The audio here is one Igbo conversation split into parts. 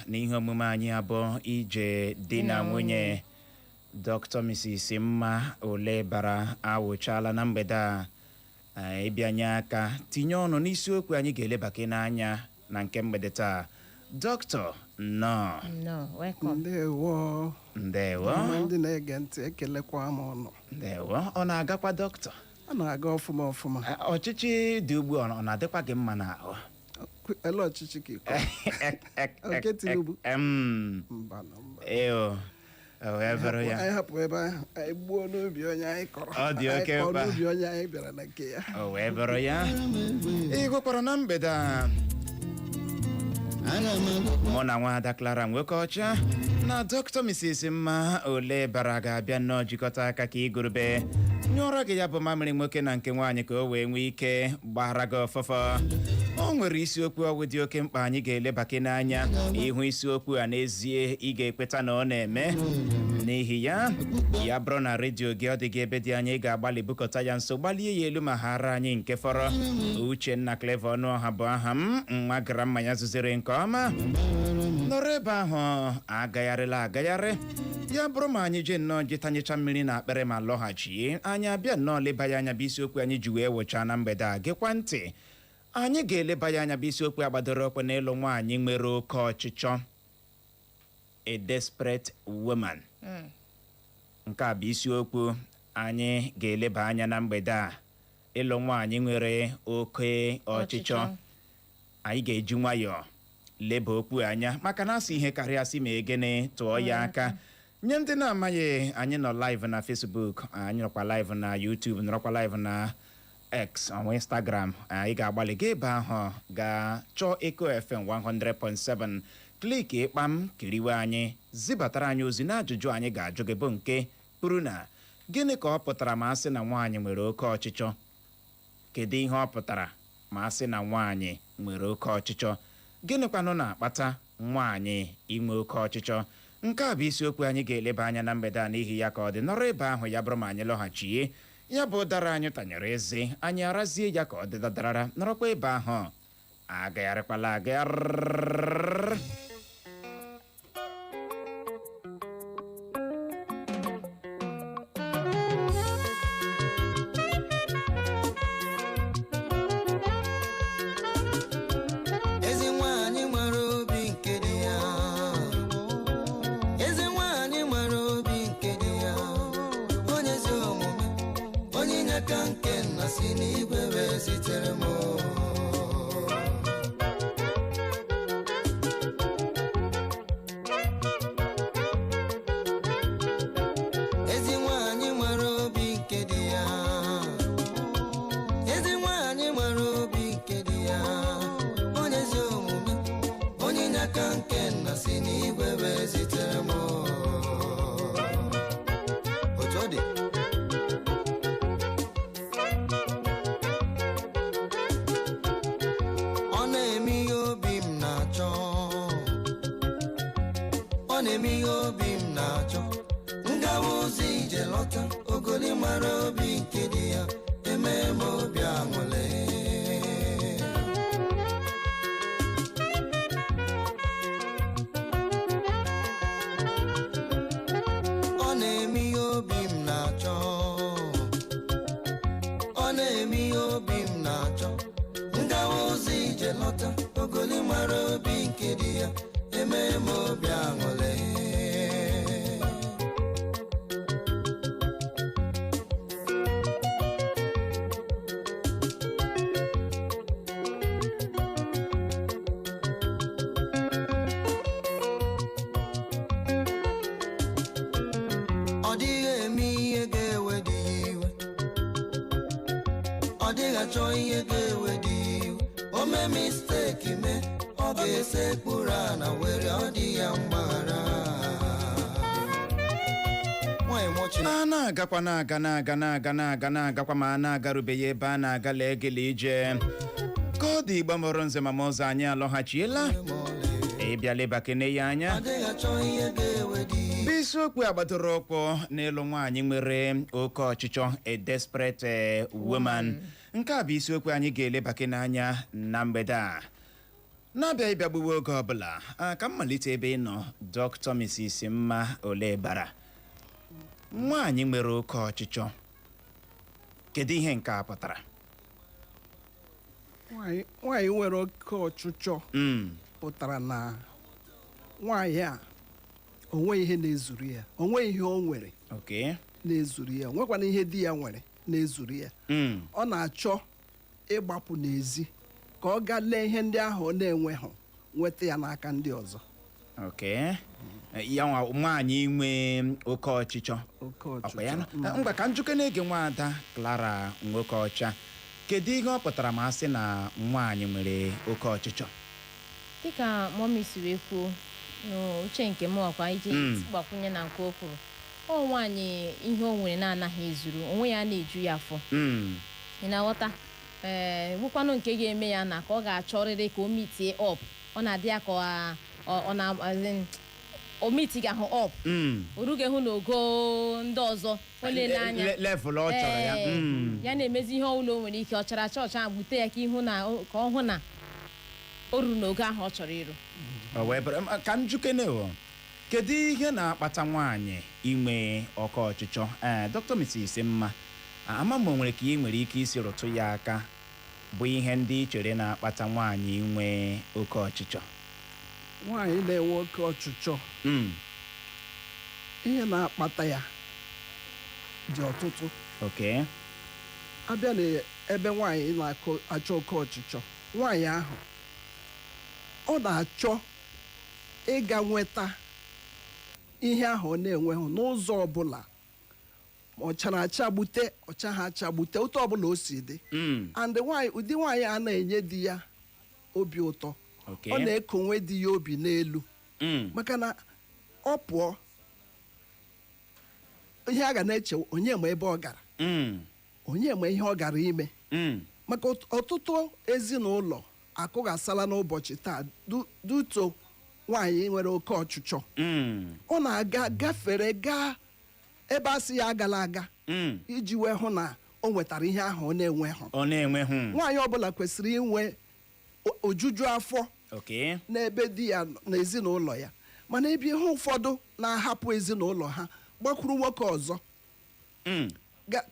Na ihe omume anyị abụọ, Ije Di na Nwunye, Dr. Mrs. Mma Olebara awụchala na mgbede a ịbịanye aka tinye ọnụ n'isiokwu anyị ga-elebake n'anya na nke mgbede taa. Dọkịta, nnọọ. No, welcome. Ndewo. Ndewo. Ọma ndị na-ege ntị, ekelekwa m ụnụ. Ndewo. Ọ na-agakwa, dọkịta? A na-aga ọfụma ọfụma. Ọchịchị dị ugbu a, ọ na-adịkwa gị mma n'ahụ? Ele ọchịchị ka iko nke Tinubu? Mba na mba. Eo, o wee bụrụ ya. Anyị hapụ ebe ahụ, anyị gbuo n'ubi onye anyị kọrọ. Ọ dị oke Anyị kọọ mkpa. n'ubi onye anyị bịara na nke ya. O wee bụrụ ya. Ị gụkwara na mgbede a, mụ na nwaada Clara Nwoke Ọcha na Dr. Mrs. Mma Ole bara ga-abịa nnọọ jikọta aka ka igurube nyụọrọ gị ya bụ mamịrị nwoke na nke nwaanyị, ka o wee nwee ike gbara gị ọfọfọ. O nwere isiokwu ọgwụ dị oke mkpa anyị ga-elebake n'anya. Ihu isiokwu a, n'ezie ị ga-ekweta na ọ na-eme. N'ihi ya, ya bụrụ na redio gị ọ dị gị ebe dị anya, ị ga-agbalị bukọta ya nso, gbalie ya elu ma hara anyị nke fọrọ. Uchenna Clever Ọnụọha bụ aha m. Nwa gara mmanya zuziri nke ọma nọrọ ebe ahụ, agagharịla agagharị. Ya bụrụ ma anyị jee nnọọ jetanyecha mmiri na akpịrị ma lọghachie, anyị abịa nnọọ leba ya anya bụ isiokwu anyị ji wee wụchaa na mgbede a. Gekwa ntị, anyị ga-eleba ya anya bụ isiokwu a gbadoro okwe n'ịlụ nwaanyị nwere oke ọchịchọ, a desperate woman. Nke a bụ isiokwu anyị ga-eleba anya na mgbede a, ịlụ nwaanyị nwere oke ọchịchọ. Ọchịchọ. Anyị ga-eji nwayọọ leba okwu anya, maka na asị ihe karịa asị ma egene tụọ ya aka. Nye ndị na-amaghị, anyị nọ live na Facebook, anyị nọkwa live na YouTube, nọrọkwa live na X ọnwa Instagram. Anyị ga-agbalị gaa ebe ahụ, gaa chọọ Eco FM 100.7, click ịkpam, kiriwe anyị, zibatara anyị ozi na ajụjụ anyị ga-ajụ gị, bụ nke kwuru na gịnị ka ọ pụtara ma a sị na nwaanyị nwere oke ọchịchọ? Kedu ihe ọ pụtara ma a sị na nwaanyị nwere oke ọchịchọ? Gịnịkwanụ na-akpata nwaanyị inwe oke ọchịchọ? Nke a bụ isiokwu anyị ga-eleba anya na mgbede a. N'ihi ya, ka ọ dị, nọrọ ebe ahụ. Ya bụrụ ma anyị lọghachie, ya bụ ụdara anyị tanyere eze, anyị arazie ya ka ọ dị dadarara. Nọrọkwa ebe ahụ, agagharịkwala agagharị. Ezi nwanyị nwere obi nke dị ya, ezi nwanyị nwere obi nke dị ya, onye ezi omume, onye inye aka nke nna si n'igwe wee zitere m. Ezi nwanyị nwere obi nke dị ya, ezi nwanyị nwere obi nke dị ya, onye ezi omume, onye inye aka nke nna si n'igwe wee zitere m. Otu ọ dị, ọ na-eme ihe obi m na-achọ, ọ na-eme ihe obi m na-achọ. Ngawa ụzọ ije lọta, ogoli mara obi nke dị ya, eme m obi aṅụrị. Ọ na-eme ihe obi m na-achọ, ọ na-eme ihe obi m na-achọ. Ngawa ụzọ ije lọta, ogoli mara obi nke dị ya, eme m obi aṅụrị. Ọ dịghị eme ihe ga-ewe dị ya iwe, ọ dịghị achọ ihe ga-ewe dị ya iwe. O mee mistake mee, ọ ga-esekpuru ana were ọ dị ya mgbaghara. Nwanyị mụọ. A na-agakwa, na-aga, na-aga, na-aga, na-aga, na-agakwa, ma a na-agarubeghị ebe a na-aga. Lee gịla ije ka ọ dị. Igbo mụrụ nze ma ọzọ, anyị alọghachiela ịbịa lebakene ya anya. Ọ dịghị achọ ihe ga-ewe dị ya Bụ isiokwu a gbadoro ụkwụ n'ịlụ nwaanyị nwere oke ọchịchọ, a desperate woman. Nke a bụ isiokwu anyị ga-elebake n'anya na mgbede a. Na-abịa ịbịa gbuwe oge ọbụla, ka m malite ebe ị nọ, Dr. Mrs. Mma Olebara. Nwaanyị nwere oke ọchịchọ, kedu ihe nke a pụtara? Nwaanyị nwere oke ọchịchọ pụtara na nwaanyị a onwe ihe na-ezuru ya, onwe ihe o nwere na-ezuru ya, onwekwana ihe di ya nwere na-ezuru ya. Ọ na-achọ ịgbapụ n'ezi ka ọ gaa lee ihe ndị ahụ ọ na-enweghị, nweta ya n'aka ndị ọzọ. Okay, ya nwa nwaanyị nwe oke ọchịchọ. Oke Ọkwa ya ọchịchọ. na ngwa, ka njuke na-ege nwaada Clara nwoke ọcha, kedu ihe ọ pụtara ma a sị na nwaanyị nwere oke ọchịchọ? Dịka mummy si wee kwuo n'uche nke m, ọkwa iji gbakwunye na nke o kwuru, ọ nwaanyị ihe o nwere na-anaghị ezuru onwe ya, na-eju ya afọ. Ị na-aghọta? Ee, nwekwanụ nke ga-eme ya na ka ọ ga-achọrịrị ka o meetie up. Ọ na-adị ya ka ọ na as in, o meetighị ahụ up, o rughị hụ n'ogo ndị ọzọ o lele anya. Level ọ chọrọ ya. Ee, ya na-emezi ihe ọbụla o nwere ike, ọ chara chọọchị ahụ gbute ya ka ihu na ka ọ hụ na o ruru n'ogo ahụ ọ chọrọ iru. O wee bụrụ ka m jukene o, kedu ihe na-akpata nwaanyị inwe oke ọchịchọ? Ee, Dr. Mrs. Mma, ama m o nwere ka ị nwere ike isi rụtụ ya aka, bụ ihe ndị ị chere na-akpata nwaanyị inwe oke ọchịchọ. Nwaanyị na-enwe oke ọchịchọ, ihe na-akpata ya dị ọtụtụ. Abịa n'ebe nwaanyị na-achọ oke ọchịchọ, nwaanyị ahụ ọ na-achọ ịga nweta ihe ahụ ọ na-enweghị n'ụzọ ọbụla, ma ọ chara acha gbute, ọcha ha acha gbute, otu ọbụla o si dị. And nwaanyị, ụdị nwaanyị a na-enye di ya obi ụtọ. Ọ na-ekonwe di ya obi n'elu, maka na ọ pụọ, ihe a ga na-eche, onye ma ebe ọ gara, onye ma ihe ọ gara ime, maka ọtụtụ ezinụlọ akụghasala n'ụbọchị taa duto nwaanyị nwere oke ọchịchọ. Ọ na-aga gafere gaa ebe a sị ya agala aga iji wee hụ na o nwetara ihe ahụ ọ na-enweghị. Ọ na-enweghị. Nwaanyị ọbụla kwesịrị inwe ojuju afọ n'ebe di ya nọ, n'ezinụlọ ya, mana ebe ihe ụfọdụ na-ahapụ ezinụlọ ha gbakwuru nwoke ọzọ,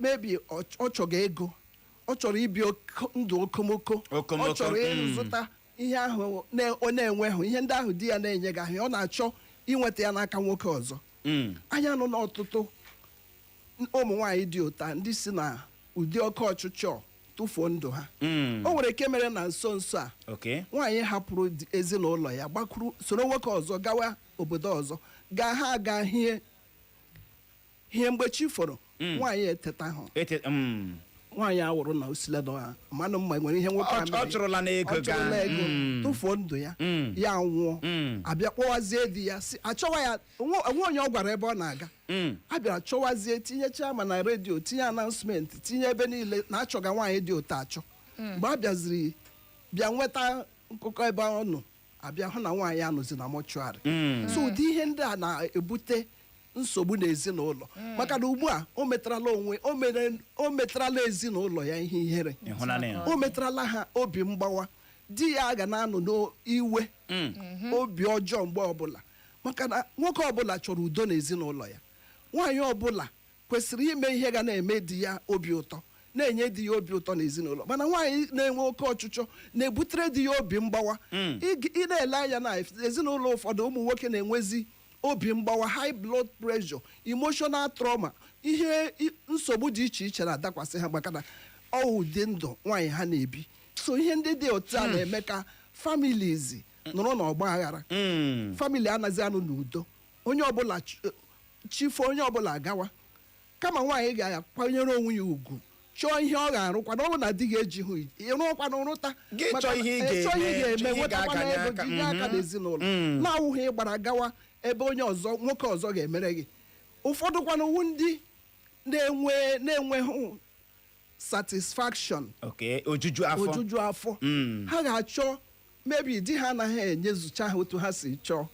maybe ọ chọrọ ego, ọ chọrọ ibi ndụ okomoko, Okomoko, ọ chọrọ ịzụta ihe ahụ ọ na-enweghị, ihe ndị ahụ di ya na-enyeghị ahụ, ọ na-achọ inweta ya n'aka nwoke ọzọ. Anya nọ n'ọtụtụ ụmụ nwaanyị dị ụta ndị si na ụdị oke ọchịchọ tụfuo ndụ ha. O nwere nke mere na nso nso a, nwaanyị hapụrụ ezinụlọ ya, gbakwuru soro nwoke ọzọ gawa obodo ọzọ, gaa ha aga hie hie. Mgbe chi fọrọ, nwaanyị eteta hụ nwaanyị awụrụ na osiledo ha mmanụ mma nwere ihe nwoke a Ọ mere. ọ chụrụla n'ego Ọ chụrụla gaa. ego, tụfuo ndụ ya. Ya nwụọ, abịa kpọwazie di ya, si achọwa ya, onwe onye ọ gwara ebe ọ na-aga. A bịara chọwazie, tinyechaa ma na redio, tinye announcement, tinye ebe niile na achọga nwaanyị dị ụtọ achọ. Mgbe a bịaziri bịa nweta nkụkọ ebe ọ nọ, abịa hụ na nwaanyị anọzi na mortuary. So ụdị ihe ndị a na-ebute nsogbu n'ezinụlọ, maka na ugbu a o metarala onwe o mere, o metarala ezinụlọ ya ihe ihere. Ịhụnanya ya. O metarala ha obi mgbawa. Di ya ga na-anọ n'iwe, obi ọjọọ mgbe ọbụla, maka na nwoke ọbụla chọrọ udo n'ezinụlọ ya. Nwaanyị ọbụla kwesịrị ime ihe ga na-eme di ya obi ụtọ, na-enye di ya obi ụtọ n'ezinụlọ, mana nwaanyị na-enwe oke ọchịchọ na-ebutere di ya obi mgbawa. Ị na-ele anya na ezinụlọ ụfọdụ, ụmụ nwoke na-enwezi obi mgbawa, high blood pressure, emotional trauma, ihe nsogbu dị iche iche na-adakwasị ha, maka na ọ ụdị ndụ nwaanyị ha na-ebi. So ihe ndị dị otu a na-eme ka families nọrọ n'ọgba aghara. Family anaghị anụ n'udo, onye ọbụla chifo, onye ọbụla agawa. Kama nwaanyị ga-akwanyere onwe ya ugwu, chọọ ihe ọ ga-arụkwa na ọ bụ na di ga-eji hụ ịrụkwana rụta. Gị chọọ ihe ị Chọọ ihe ị ga-eme, ga-eme, chọọ ihe ị nwetakwana ga-akanye ego aka. jinye aka n'ezinụlọ, na-awụghị ịgbara gawa ebe onye ọzọ, nwoke ọzọ ga-emere gị. Ụfọdụ kwanụ wu ndị na-enweghị satisfaction. Okay, ojuju afọ. Ojuju afọ. Ha ga-achọ, maybe di ha anaghị enyezucha ha otu ha si chọọ,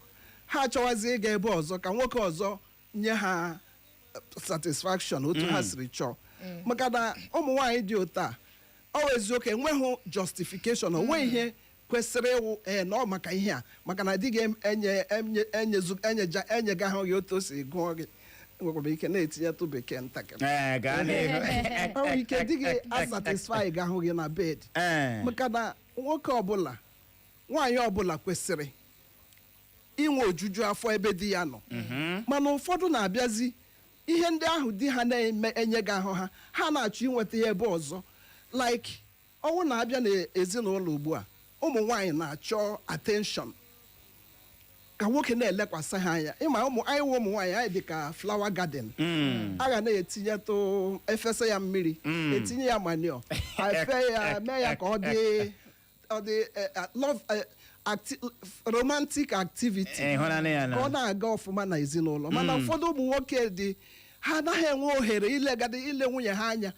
ha achọwazi ịga ebe ọzọ ka nwoke ọzọ nye ha satisfaction otu ha siri chọọ, maka na ụmụ nwaanyị dị otu a, ọ bụ eziokwu, enweghị justification, onwe ihe Kwesịrị ịwụ ee na ọ maka ihe a, maka na di gị enye enye enyezu enyeja enyega ahụ gị otu o si gụọ gị. Enwekwara m ike na-etinyetụ bekee ntakịrị. Ee, gaa n'ihu. Ọ nwere ike di gị asatisfy gị ahụ gị na bed, maka na nwoke ọbụla, nwaanyị ọbụla kwesịrị inwe ojuju afọ ebe di ya nọ. Mana ụfọdụ na-abịazi, ihe ndị ahụ di ha na-eme enye gị ahụ ha, ha na-achọ inweta ya ebe ọzọ. Like ọnwụ na-abịa n'ezinụlọ ugbu a, ụmụ nwaanyị na-achọ attention, ka nwoke na-elekwasị ha anya. Ịma ụmụ anyị wụ ụmụ nwaanyị, anyị dị ka flower garden. A ga na-etinyetụ, efesa ya mmiri, etinye ya manure, efe ya, mee ya ka ọ dị love, romantic activity, Ịhụnanya ya na ka ọ na-aga ọfụma na ezinụlọ. Mana ụfọdụ ụmụ nwoke dị, ha anaghị enwe ohere ilegada ile nwunye ha anya.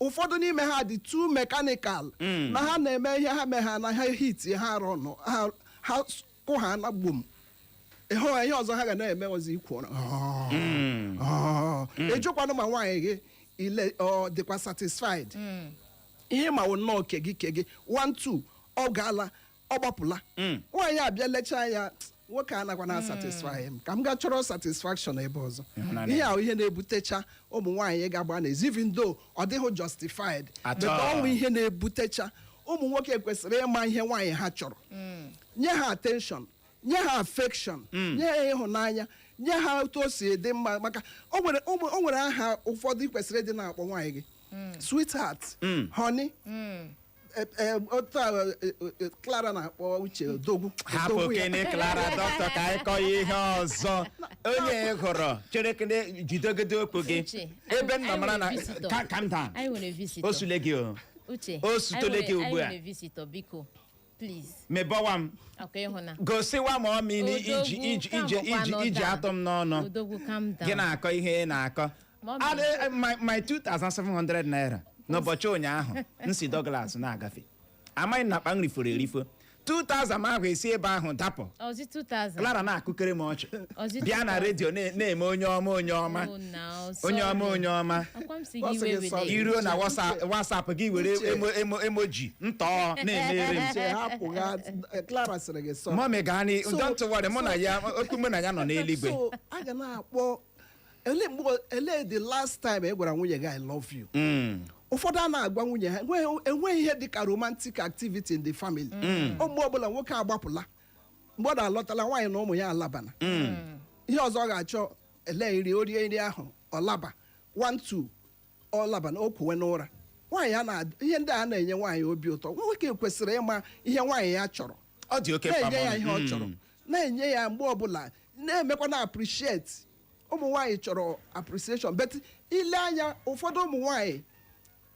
Ụfọdụ n'ime ha dị too mechanical, na ha na-eme ihe ha mee, ha na ha hit ha rọnụ ha, ha kụ ha na gbom. Ịhụ ihe ọzọ ha ga na-eme ọzọ, ikwu ejụkwanụ ma nwaanyị gị ile ọ dịkwa satisfied. Ihe ma wụ nnọọ ke gị, ke gị 1 2, ọ gaala, ọ gbapụla. Nwaanyị abịa lechaa ya, nwoke anakwa na satisfy m, ka m gaa chọrọ satisfaction ebe ọzọ. Ịhụnanya. Ihe ahụ ihe na-ebutecha ụmụ nwaanyị ga-agba n'ezi, even though ọ dịghị justified, At but all. ọnwụ ihe na-ebutecha. Ụmụ nwoke kwesịrị ịma ihe nwaanyị ha chọrọ, nye ha attention, nye ha affection, nye ha ịhụnanya, nye ha otu o si dị mma. Maka o nwere aha ụfọdụ ị kwesịrị ịdị na-akpọ nwaanyị gị: sweetheart, honey. Otu a, Clara na-akpọ Uche odogwu. Hapụ. Odogwu ya. Kene Clara dọkịta, ka anyị kọọ ya ihe ọzọ. Onye hụrụ chere kene, jidegide okwu gị. Uche, ebe m nọ anyị mara na nwere visitor. Calm down. Anyị nwere visitor. O sule gị o. Uche, O sutole anyị gị ugbu a. Anyị nwere visitor, biko, please. Mebọwa m. Akwa ịhụna. Gosiwa ma ọ mini iji iji iji iji iji atụ m n'ọnụ. Odogwu, calm down. Gị na-akọ ihe ị na-akọ. Mommy. My 2700 naira n'ụbọchị ụnyaahụ m si Douglas na-agafe, amaghị m na akpa m riforo erifo. 2000 m ahụ esi ebe ahụ dapụ. Ọzi 2000. Clara na-akụkere m ọchị. Ọzi Bịa na 2000. redio na-eme onye ọma, onye ọma, Oh, now, onye ọma, sorry. onye ọma. Akwa m si Ọ gị sị iwe gị wele. sorry. Iruo na WhatsApp gị, were Uche. emoji ntọọ na-emere m. Uche, hapụ ha. Clara sịrị gị sorry. Mommy, gaa n'ihu. Don't worry, mụ na ya, okwu mụ na ya nọ n'eluigwe. So a ga na-akpọ ele mgbe ele the last time ị gwara nwunye gị "I love you"? Ụfọdụ a na-agwa nwunye ha, enweghị ihe dị ka romantic activity in the family. Ọ mgbe ọbụla nwoke agbapụla, mgbe ọ na-alọtala, nwaanyị na ụmụ ya alabana, ihe ọzọ ọ ga-achọ ele nri, o rie nri ahụ, ọ laba 1 2, ọ laba na o kwuwe n'ụra. Nwaanyị a na ihe ndị a na-enye nwaanyị obi ụtọ. Nwoke kwesịrị ịma ihe nwaanyị ya chọrọ, Ọ dị oke mkpa, na-enye ya mommy. ihe ọ chọrọ, na-enye ya mgbe ọbụla, na-emekwa na appreciate. Ụmụ nwaanyị chọrọ appreciation, but ile anya, ụfọdụ ụmụ nwaanyị,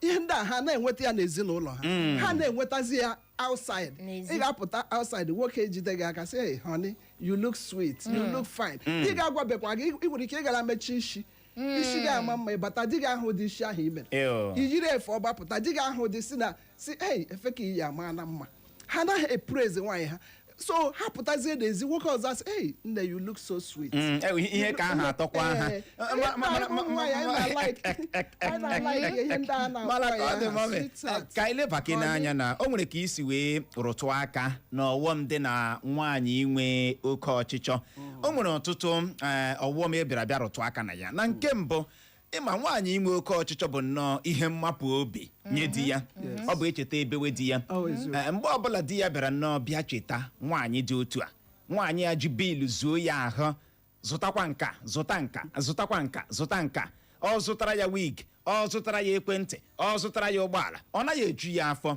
ihe ndị a ha na-enweta ya n'ezinụlọ ha, ha na-enwetazi ya outside. N'ezi. Ị ga-apụta outside, nwoke ejide gị aka sị, "Hey honey, you look sweet, you look fine." Di gị agwabekwa gị. Ị nwere ike ịgara mechie isi, isi gị ama mma, ịbata, di gị ahụ dị isi ahụ i mere. Ew. Ijiri efe ọgbapụta, di gị ahụ dị si na si, "Hey, efe ka iyi ama na mma." Ha anaghị epraise nwaanyị ha. So ha pụtazie n'ezi, nwoke ọzọ asị, "Hey nne, you look so sweet." Ihe ka ahụ atọkwa ha. Ee, ụmụ nwaanyị, anyị na-like ihe ndị a na-akpọ Mana ka ọ dị, ya, mommy, sweetheart. ka anyị lebake n'anya na o nwere ka isi wee rụtụ aka na ọghọm dị na nwaanyị inwe oke ọchịchọ. O nwere ọtụtụ ọghọm e bịara bịa rụtụ aka na ya. Na nke mbụ, ịma nwaanyị inwe oke ọchịchọ bụ nnọọ ihe mmapụ obi nye di ya. Ọ bụ echeta ebewe di ya. Ọ eziokwu. Mgbe ọbụla di ya bịara nnọọ bịa cheta nwaanyị dị otu a, nwaanyị ya ji bill zuo ya ahụ, zụtakwa nka, zụta nka, zụtakwa nka, zụta nka, ọ zụtara ya wig, ọ zụtara ya ekwentị, ọ zụtara ya ụgbọala, ọ naghị eju ya afọ.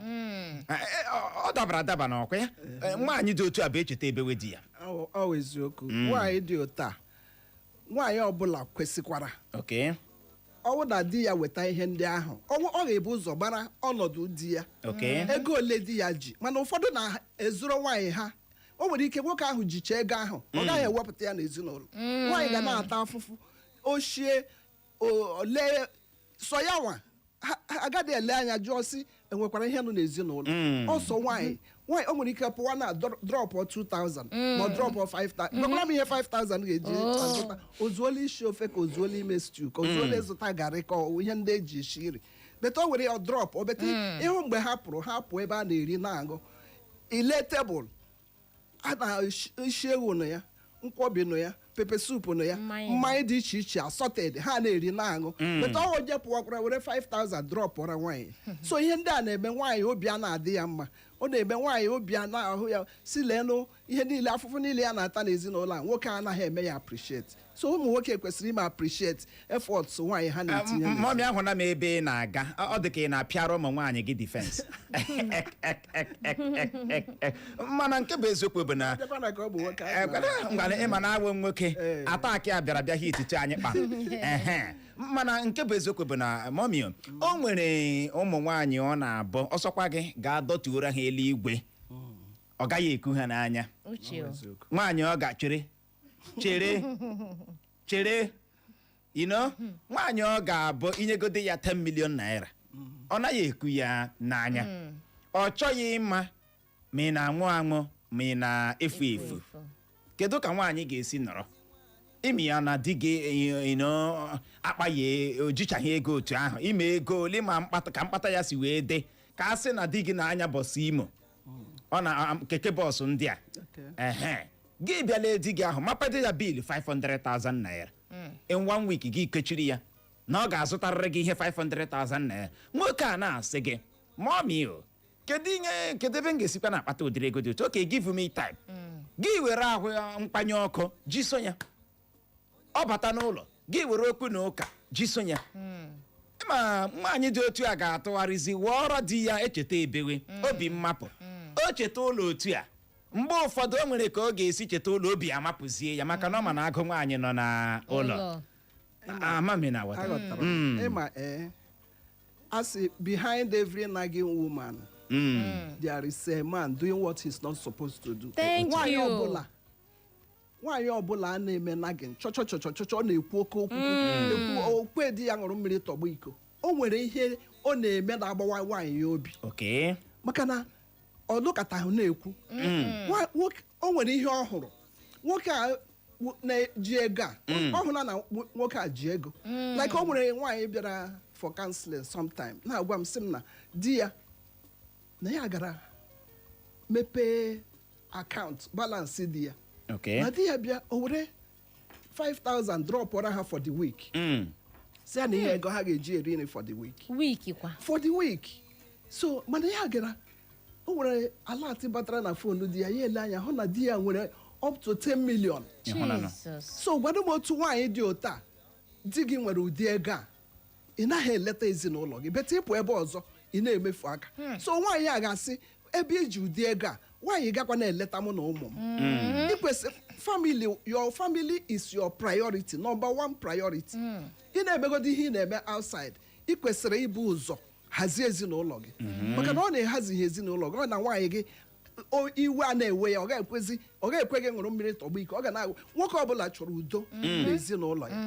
Ọ dabara adaba na ọkwa ya. Nwaanyị dị otu a bụ echeta ebewe di ya. Ọ eziokwu. Nwaanyị dị otu a, nwaanyị ọbụla kwesịkwara, ọwụ na di ya weta ihe ndị ahụ, ọwụ ọ ga-ebu ụzọ gbara ọnọdụ di ya, ego ole di ya ji. Mana ụfọdụ na-ezuru nwaanyị ha. O nwere ike nwoke ahụ jicha ego ahụ, ọ gaghị ewepụta ya n'ezinụlọ. Nwaanyị ga na-ata afụfụ ochie ole sọ ya nwa ha agaghị ele anya jụọ si enwekwara ihe nọ n'ezinụlọ ọsọ nwaanyị. Nwaanyị o nwere ike pụwa na drop 2000 ma ọ drop 5000. Gwakwara m ihe 5000 ga-eji azụta. Ozuola isi ofe, ka ozuola ime stew, ka ozuola ịzụta garị, ka ọ ihe ndị eji esi nri. Beta o were ya drop obeta ịhụ mgbe ha pụrụ, ha pụọ ebe a na-eri na-aṅụ. Ile tebụl a na-isi ewu nọ ya, nkwobi nọ ya, pepper soup nọ ya, Mmanya. mmanya dị iche iche assorted, ha na-eri na-aṅụ. Beta ọ onye pụwakwara were 5000 dropụra nwaanyị. So ihe ndị a na-eme nwaanyị obi a na-adị ya mma. Ọ na-eme nwaanyị obi a na-ahụ ya si leenụ ihe niile, afụfụ niile ya na-ata n'ezinụlọ a, nwoke anaghị eme ya appreciate. So ụmụ nwoke kwesịrị ime appreciate efforts nwaanyị ha na-etinye n'ezinụlọ. Mummy, ahụla m ebe ị na-aga. Ọ dị ka ị na-apịara ụmụ nwaanyị gị defense, mana nke bụ eziokwu bụ na Bịakwa na ka ọ bụ nwoke ahụ. Ngwana, ịma na awụ nwoke attack a bịara bịa hit anyị kpam. Ehe. Mana nke bụ eziokwu bụ na, mummy, o nwere ụmụ nwaanyị ọ na-abụ ọsọkwa gị ga-adọtuoro ha eluigwe, ọ gaghị eku ha n'anya. Uche o. Nwaanyị ọ ga chere chere chere, nwaanyị ọ ga-abụ inyegode ya 10 million naira, ọ naghị eku ya n'anya. Ọ chọghị ịma ma ị na-anwụ anwụ, ma ị na-efu efu. Kedu ka nwaanyị ga-esi nọrọ imi ya na di gị akpaghị, ojichaghị ego otu ahụ, ime ego ole ma mkpata ka mkpata ya si wee dị, ka a sị na di gị na-anya bus Imo, ọ na keke bus ndị a? Ehe, gị bịala di gị ahụ mapado ya bill 500,000 naira in one week, gị kechiri ya na ọ ga-azụtarịrị gị ihe 500,000 naira. Nwoke a na-asị gị, "Mummy o, kedu ihe, kedu ebe m ga-esikwa na-akpata ụdịrị ego dị otu? Okay, give me time." Gị were ahụ ya mkpanye ọkụ ji so ya, ọ bata n'ụlọ, gị were okwu na ụka ji so ya. Ma nwaanyị dị otu a ga-atụgharịzi wụọrọ di ya echeta ebewe obi mmapụ. O cheta ụlọ otu a, mgbe ụfọdụ o nwere ka ọ ga-esi cheta ụlọ, obi amapụzie ya, maka na ọ ma na agụ nwaanyị nọ na ụlọ. Amami na ghọtara. Aghọtara m. Ịma, ee, a sị behind every nagging woman there is a man doing what he's not supposed to do. Thank Nwaanyị you. ọbụla, nwaanyị ọbụla a na-eme nagging, chọchọ chọchọ chọchọ, ọ na-ekwu oke okwu, ekwu okwe di ya ṅụrụ mmiri tọgbọ iko, o nwere ihe ọ na-eme na-agbawa nwaanyị ya obi. Maka na ọ lụkọtahụ na-ekwu o nwere ihe ọ hụrụ nwoke a na-ji ego a, ọ hụla na nwoke a ji ego. Like o nwere nwaanyị bịara for counseling sometime, na-agwa m, sị m na di ya na ya gara mepee account balance di ya, na di ya bịa, o were 5000 dropụra ha for the week, si ya na ihe ego ha ga-eji eri nri for the week. Week kwa? For the week. So mana ya gara, o nwere alert batara na phone di ya, ya ele anya hụ na di ya nwere up to 10 million. Ịhụnanụ. Jesus. So gwado m, otu nwaanyị dị otu a, di gị nwere ụdị ego a, ị naghị eleta ezinụlọ gị, bete ịpụ ebe ọzọ ị na-emefu aka. So nwaanyị a ga-asị, ebe iji ụdị ego a, nwaanyị gakwa na-eleta mụ na ụmụ m? Ị kwesị family, your family is your priority, number one priority. Ị na-emegodi ihe ị na-eme outside, ị kwesịrị ibu ụzọ hazie ezinụlọ gị, maka na ọ na-ehazighị ezinụlọ gị, ọ na nwaanyị gị iwe a na-ewe ya, ọ ga-ekwezi, ọ ga-ekwe gị ṅụrụ mmiri tọgbọ iko. Ọ ga na nwoke ọbụla chọrọ udo n'ezinụlọ ya,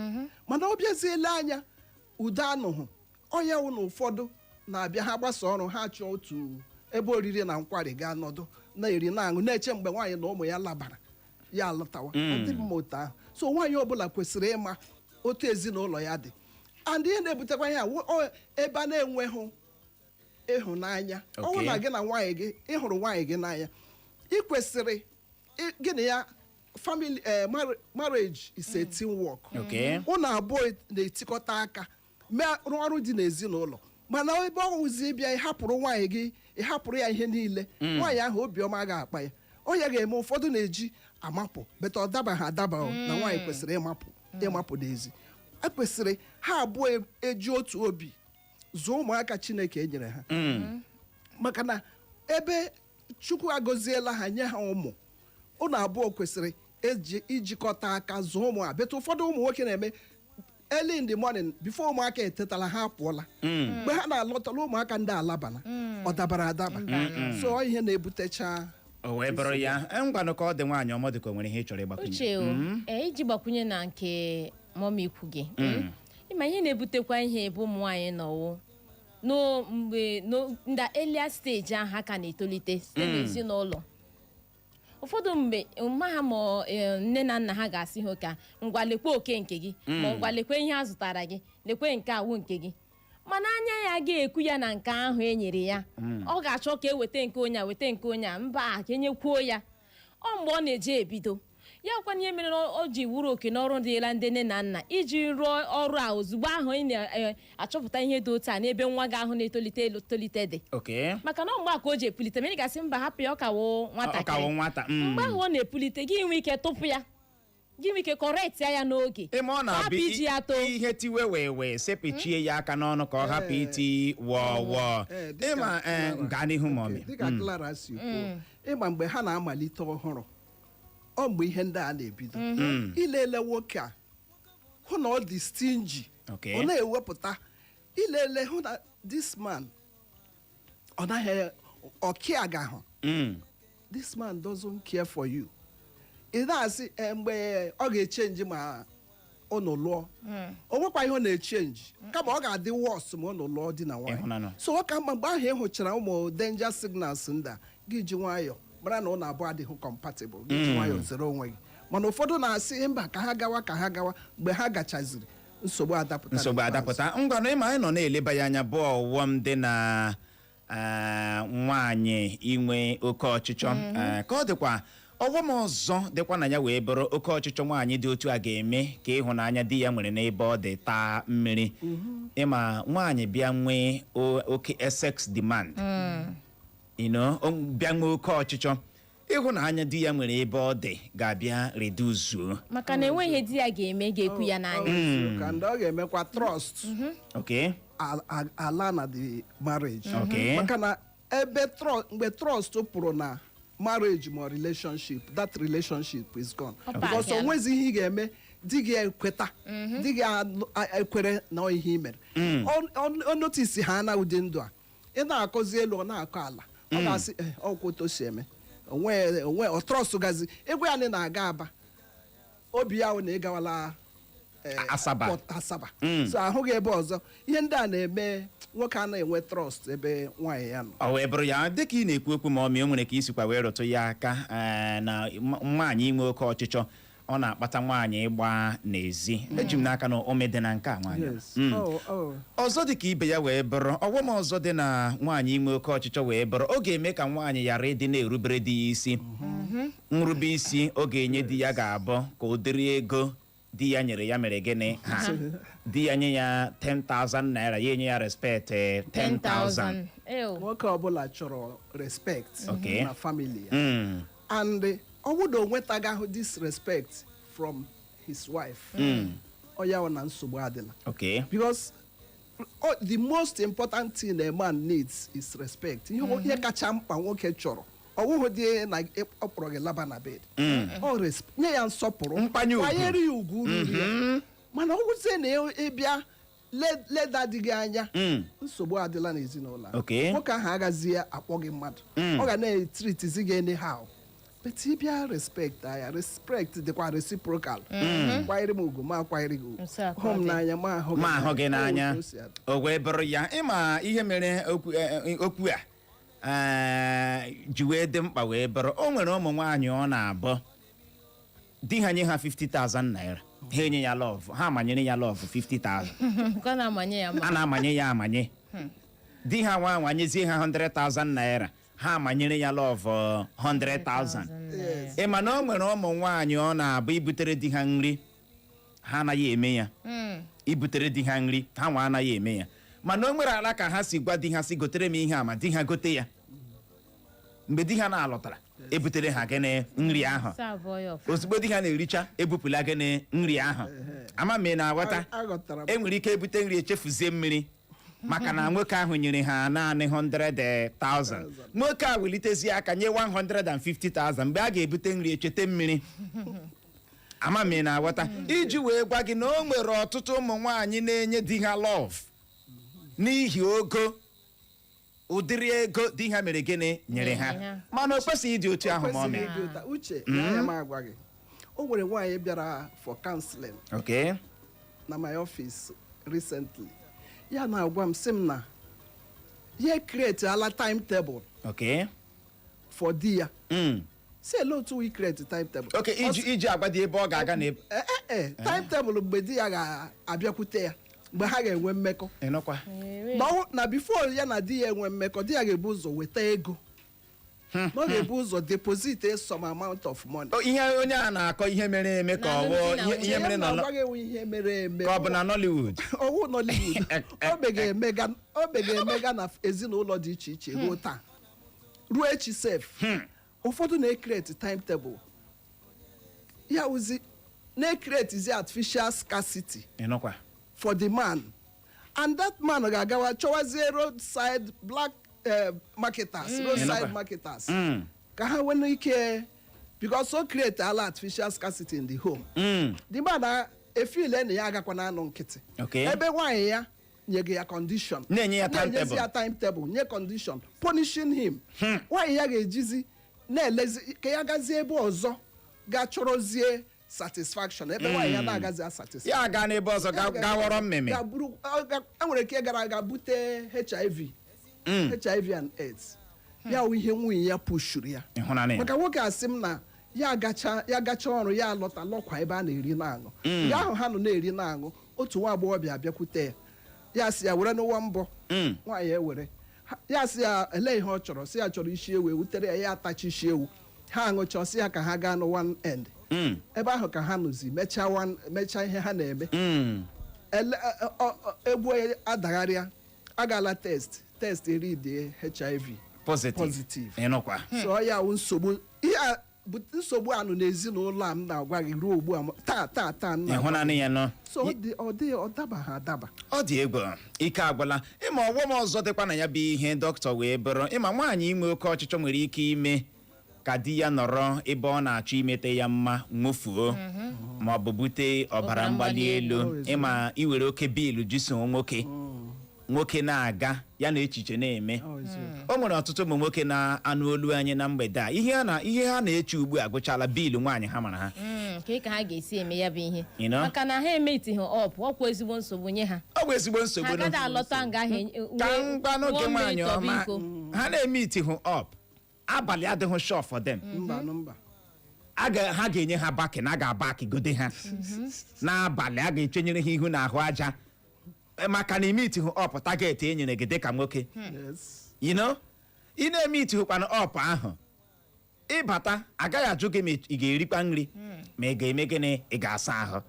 mana ọ bịaziele anya udo anụhụ ọnya wụ na ụfọdụ na-abịa, ha gbasa ọrụ ha, chọọ otu ebe oriri na nkwari gaa nọdụ na-eri na-aṅụ, na-eche mgbe nwaanyị na ụmụ ya labara, ya alọtawa. Ọ dịghị mma otu ahụ. So nwaanyị ọbụla kwesịrị ịma otu ezinụlọ ya dị. And ihe na-ebutekwa ihe a ebe a na-enweghị ịhụnanya. Ọ bụrụ na gị na nwaanyị gị, ịhụrụ nwaanyị gị n'anya, ị kwesịrị gị na ya family, marriage is a teamwork. Ụnụ abụọ na-etikọta aka mee rụọ ọrụ dị n'ezinụlọ. Mana ebe ọ wụzi bịa, ịhapụrụ nwaanyị gị, ịhapụrụ ya ihe niile, nwaanyị ahụ obiọma ga-akpa ya, ọ ya ga-eme ụfọdụ na-eji amapụ. Beta ọ dabaghị adaba o, na nwaanyị kwesịrị ịmapụ n'ezi. Ekwesịrị ha abụọ eji otu obi zụọ ụmụaka Chineke enyere ha, maka na ebe Chukwu agọziela ha, nye ha ụmụ, ụnụ abụọ kwesịrị eji ijikọta aka zụọ ụmụ ha. Beta ụfọdụ ụmụ nwoke na-eme early in the morning, before ụmụaka etetala, ha apụọla. Mgbe ha na-alọtala, ụmụaka ndị alabala. Ọ dabara adaba. So ọ ihe na-ebutecha. O wee bụrụ ya. Ngwanụ, ka ọ dị. Nwaanyị ọmọdụ, ka o nwere ihe ị chọrọ ịgbakwunye? Uche o, ee, iji gbakwunye na nke mummy ikwu gị, ịma ihe na-ebutekwa ihe ebe ụmụ nwaanyị nọwụ no mgbe no nda earlier stage ahụ ha ka na-etolite site n'ezinụlọ. Ụfọdụ mgbe mma ha ma nne na nna ha ga-asị ha ka ngwa, lekwe oke nke gị, ma ngwa, lekwe ihe a zụtara gị, lekwe nke awụ nke gị. Mana anya ya ga-ekwu ya na nke ahụ e nyere ya, ọ ga-achọ ka e weta nke onye a, weta nke onye a, mba, ka enyekwuo ya. Ọ mgbe ọ na-eje ebido ya kwana ihe mere na o ji wuru oke n'ọrụ dịla ndị nne na nna iji rụọ ọrụ a ozugbo ahụ ị na-achọpụta ihe dị otu a n'ebe nwa gị ahụ na-etolite etolite dị, maka na ọ mgbe a ka o ji epulite. Ma ị ga-asị mba, hapụ ya, ọ ka wụ Ọ ka wụ nwatakịrị. nwata. Mgbe ahụ ọ na-epulite, gị nwee ike tụpụ ya, gị nwee ike correct ya n'oge, Ịma ọ hapụ na-abụ iji ya too. Ihe tiwe wee wee sepịchie ya aka n'ọnụ ka ọ hapụ iti wọọ wọọ. Dịka Ịma ee, Clara- gaa n'ihu ma Okay, ọmị. dịka Clara si kwuo, ịma mgbe ha na-amalite ọhụrụ, ọ mgbe ihe ndị a na-ebido ilele nwoke a, hụ na ọ dị stingy. Ọ na-ewepụta ilele, hụ na this man ọ naghị ọkịa gahụ. This man doesn't care for you. Ị na-asị, "Eh, mgbe ọ ga-echange ma unu lụọ." O nwekwa ihe ọ na-echange, kama ọ ga-adị worse ma unu lụọ di na nwaanyị. Ịhụnanụ. So ọ ka mma mgbe ahụ ị hụchara ụmụ danger signals ndị a, gị ji nwayọọ mara na ụnụ abụọ adịghị compatible, gị ji nwayọọ zere onwe gị. Mana ụfọdụ na-asị mba, ka ha gawa, ka ha gawa. Mgbe ha gachaziri, nsogbu adapụta Nsogbu n'ikpeazụ. adapụta. Ngwanụ, ịma anyị nọ na-eleba ya anya bụ ọghọm dị na nwaanyị inwe oke ọchịchọ. Ka ọ dịkwa, ọghọm ọzọ dịkwa na ya wee bụrụ oke ọchịchọ nwaanyị dị otu a ga-eme ka ịhụnanya di ya nwere n'ebe ọ dị taa mmiri. Ịma nwaanyị bịa nwee oke sex demand, bịa nwee oke ọchịchọ, ịhụnanya di ya nwere ebe ọ dị ga-abịa reduzuo. Maka na enweghị ihe di ya ga-eme ga-ekwu ya n'anya. Ọ ka ndị ọ ga-emekwa trust ala na the marriage. Maka na ebe mgbe trust pụrụ na marriage ma relationship, that relationship is gone. Ọ Because o paakịala. nwezi ihe ị ga-eme di gị ekweta, di gị ekwere na ọ ihe ị mere. Ọ notice ha na ụdị ndụ a ị na-akọzi elu, ọ na-akọ ala, ọ ga-asị, "Eh, ọkwụ otu o si eme onwe onwe." Ọ trust gazi egwu ya na ị na-aga Aba, obi ya wụ na ị gawala Asaba. Port Asaba. So ahụghị ebe ọzọ. Ihe ndị a na-eme nwoke a na-enwe trust ebe nwaanyị ya nọ. Ọ wee bụrụ ya, dịka ị na-ekwu okwu ma ọ mị, o nwere ka isikwa wee rụtụ ya aka na nwaanyị inwe oke ọchịchọ, ọ na-akpata nwaanyị ịgba n'ezi. Eji m n'aka na ome dị na nke a nwaanyị. Yes. Oh. Ọzọ dị ka ibe ya wee bụrụ ọghọm ọzọ dị na nwaanyị inwe oke ọchịchọ wee bụrụ, ọ ga-eme ka nwaanyị ghara ịdị na-erubere di ya isi. Nrube isi ọ ga-enye di ya ga-abụ ka ụdịrị ego di ya nyere ya mere gịnị. Ha di ya nye ya 10,000 naira, ya enye ya respect 10,000. Ew. Nwoke ọbụla chọrọ respect na family ya. And ọ bụrụ na o nwetaghị ahụ this respect from his wife, ọ ya wụ na nsogbu adịla. Because the most important thing a man needs is respect. Ihe kacha mkpa nwoke chọrọ, ọ bụghị dị na ọ kpọrọ gị laba na bed. Ọ nye ya nsọpụrụ, Nkwanye ugwu. Kwanyere ya ugwu ruru ya. Mana ọ wụzie na ịbịa leda dị gị anya, nsogbu adịla n'ezinụlọ ahụ. Nwoke ahụ agaghị ya akpọ gị mmadụ, ọ ga na-etreatizi gị anyhow. But ịbịa respect ya, respect dịkwa reciprocal. Kwanyere m ugwu, ma akwanyere gị ugwu. Otu a ka Hụ ọ m dị. n'anya, ma ahụ Ma ahụ gị n'anya. Otu o si adị. O wee bụrụ ya, ịma ihe mere okwu okwu a ji wee dị mkpa wee bụrụ, o nwere ụmụ nwaanyị ọ na-abụ di ha nye ha 50,000 naira, ha enye ya love, ha manyere ya love 50,000. Nke ọ na-amanye ya A ma na-amanye ya amanye. Di ha nwa nwanyezie ha 100,000 naira, ha amanyere ya love 100,000. Yes. Ị ma na o nwere ụmụ nwaanyị ọ na-abụ ibutere di ha nri, ha anaghị eme ya. Ibutere di ha nri, ha nwa anaghị eme ya, mana o nwere ala ka ha si gwa di ha si gotere m ihe a, ma di ha gote ya, mgbe di ha na-alọtara, ebutere ha gịnị? Nri ahụ. Serve ya ọfụma. Ozugbo di ha na-ericha, ebupụla gịnị? Nri ahụ. Ama m ị na-aghọta. Aghọtara m. E nwere ike ebute nri, echefuzie mmiri, maka na nwoke ahụ nyere ha naanị 100,000. Nwoke a welitezie aka nye 150,000, mgbe a ga-ebute nri, echete mmiri. Ama m ị na-aghọta. Iji wee gwa gị na o nwere ọtụtụ ụmụ nwaanyị na-enye di ha love n'ihi ogo ụdịrị ego di ha mere gịnị? Nyere ha. Nyere ha. Mana o kwesịghị ịdị otu ahụ ma ọ Kwesịghị mee. ịdị ụta. Uche ya m agwa gị, o nwere nwaanyị bịara for counseling na my office recently. Ya na-agwa m, sị m na ya create ala timetable for di ya. Si ele otu we create timetable? Okay, iji agwa dị ebe ọ ga-aga na ebe Ee, timetable mgbe di ya ga-abịakwute ya. Mgbe ha ga-enwe mmekọ. Ịnụkwa? Na na before ya na di ya enwe mmekọ, di ya ga-ebu ụzọ weta ego, na ọ ga-ebu ụzọ deposit a some amount of money. O, ihe onye a na-akọ, ihe mere eme ka Na ọ wụ alụmdi na ihe ihe nwunye. mere na Na-agwa gị enwe ihe mere eme. Ka ọ bụ na Nollywood? Ọwụ Nollywood, o mega emega na ezinụlọ dị iche iche ruo taa, ruo echi sef. Ụfọdụ na-ecreate timetable ya wụzi na-ecreatezi artificial scarcity Ịnụkwa? for the man, and that man ga-agawa chọwazie roadside black marketers, roadside Ịnụkwa? marketers ka ha nwee ike, because o create ala artificial scarcity in the home. The man na efile na ya agakwa na anụ nkịtị ebe nwaanyị ya nyege ya condition. Na-enye ya Na-enyezi timetable. ya timetable, nye condition, punishing him. Nwaanyị ya ga-ejizi na-elezi ka ya gazie ebe ọzọ ga chọrọzie satisfaction, ebe nwaanyị ya na-agazi a satisfaction. Ya gaa n'ebe ọzọ ga ghọrọ mmemme. Ga buru enwere ike gara aga bute HIV, HIV and AIDS. Ya wụ ihe nwunye ya pushuru ya. Ịhụnanya ya. Maka nwoke asị m na ya gacha ọrụ, ya alọta lọkwa ebe a na-eri na-aṅụ. Mgbe ahụ ha nọ na-eri na-aṅụ, otu nwa agbọghọbịa abịakwute ya, ya sị ya were n'ụwa mbọ. Nwaanyị ewere. Ya sị ya ele ihe ọ chọrọ, sị ya chọrọ isi ewu, ewutere ya, ya atachi isi ewu, ha aṅụcha, sị ya ka ha gaa n'one end. Ebe ahụ ka ha nọzi mechaa mechaa ihe ha na-eme. Ele egwu adagharịa, agala test, test eridie HIV Positive. Positive. Ịnụkwa? So ọ ya wụ nsogbu, ihe a bụ nsogbu anụ n'ezinụlọ a m na-agwa gị ruo ugbu a, taa taa taa m na-agwa gị. Ịhụnanya ya nọ. So ọ dị ọ dabaghị adaba. Ọ dị egwu, ike agwụla. Ịma ọghọm ọzọ dịkwa na ya bụ ihe dọkịta wee bụrụ, ịma nwaanyị inwe oke ọchịchọ nwere ike ime ka di ya nọrọ ebe ọ na-achọ imete ya mma nwụfuo, ma ọ bụ bute ọbara Ọbara mgbali mgbali elu. elu. Ịma iwere oke bill jiso nwoke, nwoke na-aga ya na echiche na-eme. Ọ eziokwu. O nwere ọtụtụ ụmụ nwoke na-anụ olu anyị na mgbede a, ihe ha na-eche ugbu a gụchala bill nwaanyị ha mara ha. Ka ka ha ga-esi eme ya bụ ihe? You know? Maka na ha emetighị up, ọkwa ezigbo nsogbu nye ha. Ọ bụ ezigbo Ha nsogbu nụ. agaghị alọta nga ahụ. Ka ngwa n'oge ṅụọ mmiri nwaanyị tọba ọma iko. ha na-eme itihu up, abalị adịghị sure for them. Mba nụ, mba. Ha ga-enye ha backing, a ga-abaki gode ha n'abalị, a ga-echenyere ha ihu n'ahụ aja. Maka na ime itihu up target e nyere gị dịka nwoke. Ị na-eme itihukwana up ahụ, ịbata agaghị ajụ gị ma ị ga-erikwa nri, ma ị ga-eme gịnị, ị ga-asa ahụ.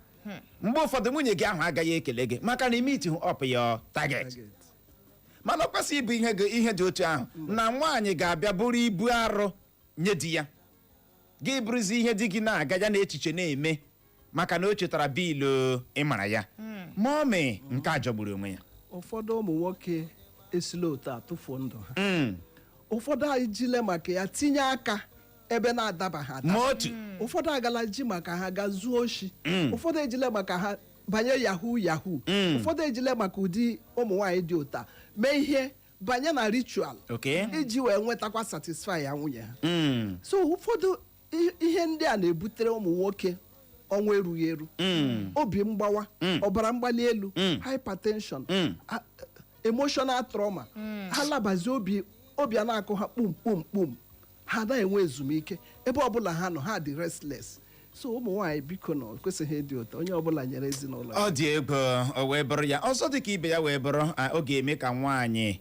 Mgbe ụfọdụ nwunye gị ahụ agaghị ekele gị maka na ime itihu up ya target. Target. Mana ọ kwesịghị ịbụ ihe dị otu ahụ na nwaanyị ga-abịa bụrụ ibu arụ nye di ya, gị bụrụzi ihe di gị na-aga ya na echiche na-eme maka na o chetara bill ịmara ya ma ọ mee nke a jọgburu onwe ya. Ụfọdụ ụmụ nwoke esila otu a tụfuo ndụ ha. Ụfọdụ ejile maka ya tinye aka ebe na-adabaghị adaba. Ma otu. Ụfọdụ agala ji maka ha ga zuo oshi. Ụfọdụ ejile maka ha banye yahoo yahoo. Ụfọdụ ejile maka ụdị ụmụ nwaanyị dị ụta mee ihe banye na ritual iji wee nwetakwa satisfy ya nwunye ha. So ụfọdụ ihe ndị a na-ebutere ụmụ nwoke ọnwa erughị eru, obi mgbawa, ọbara mgbali elu, hypertension, emotional trauma. Ha labazi obi, obi a na-akụ ha kpum kpum kpum, ha anaghị enwe ezumike. Ebe ọbụla ha nọ, ha dị restless. So ụmụ nwaanyị, biko, nọ kwesịghị ịdị ụtọ, onye ọbụla nyere ezinụlọ ya. Ọ dị egwu. O wee bụrụ ya, ọzọ dị ka ibe ya wee bụrụ, ọ ga-eme ka nwaanyị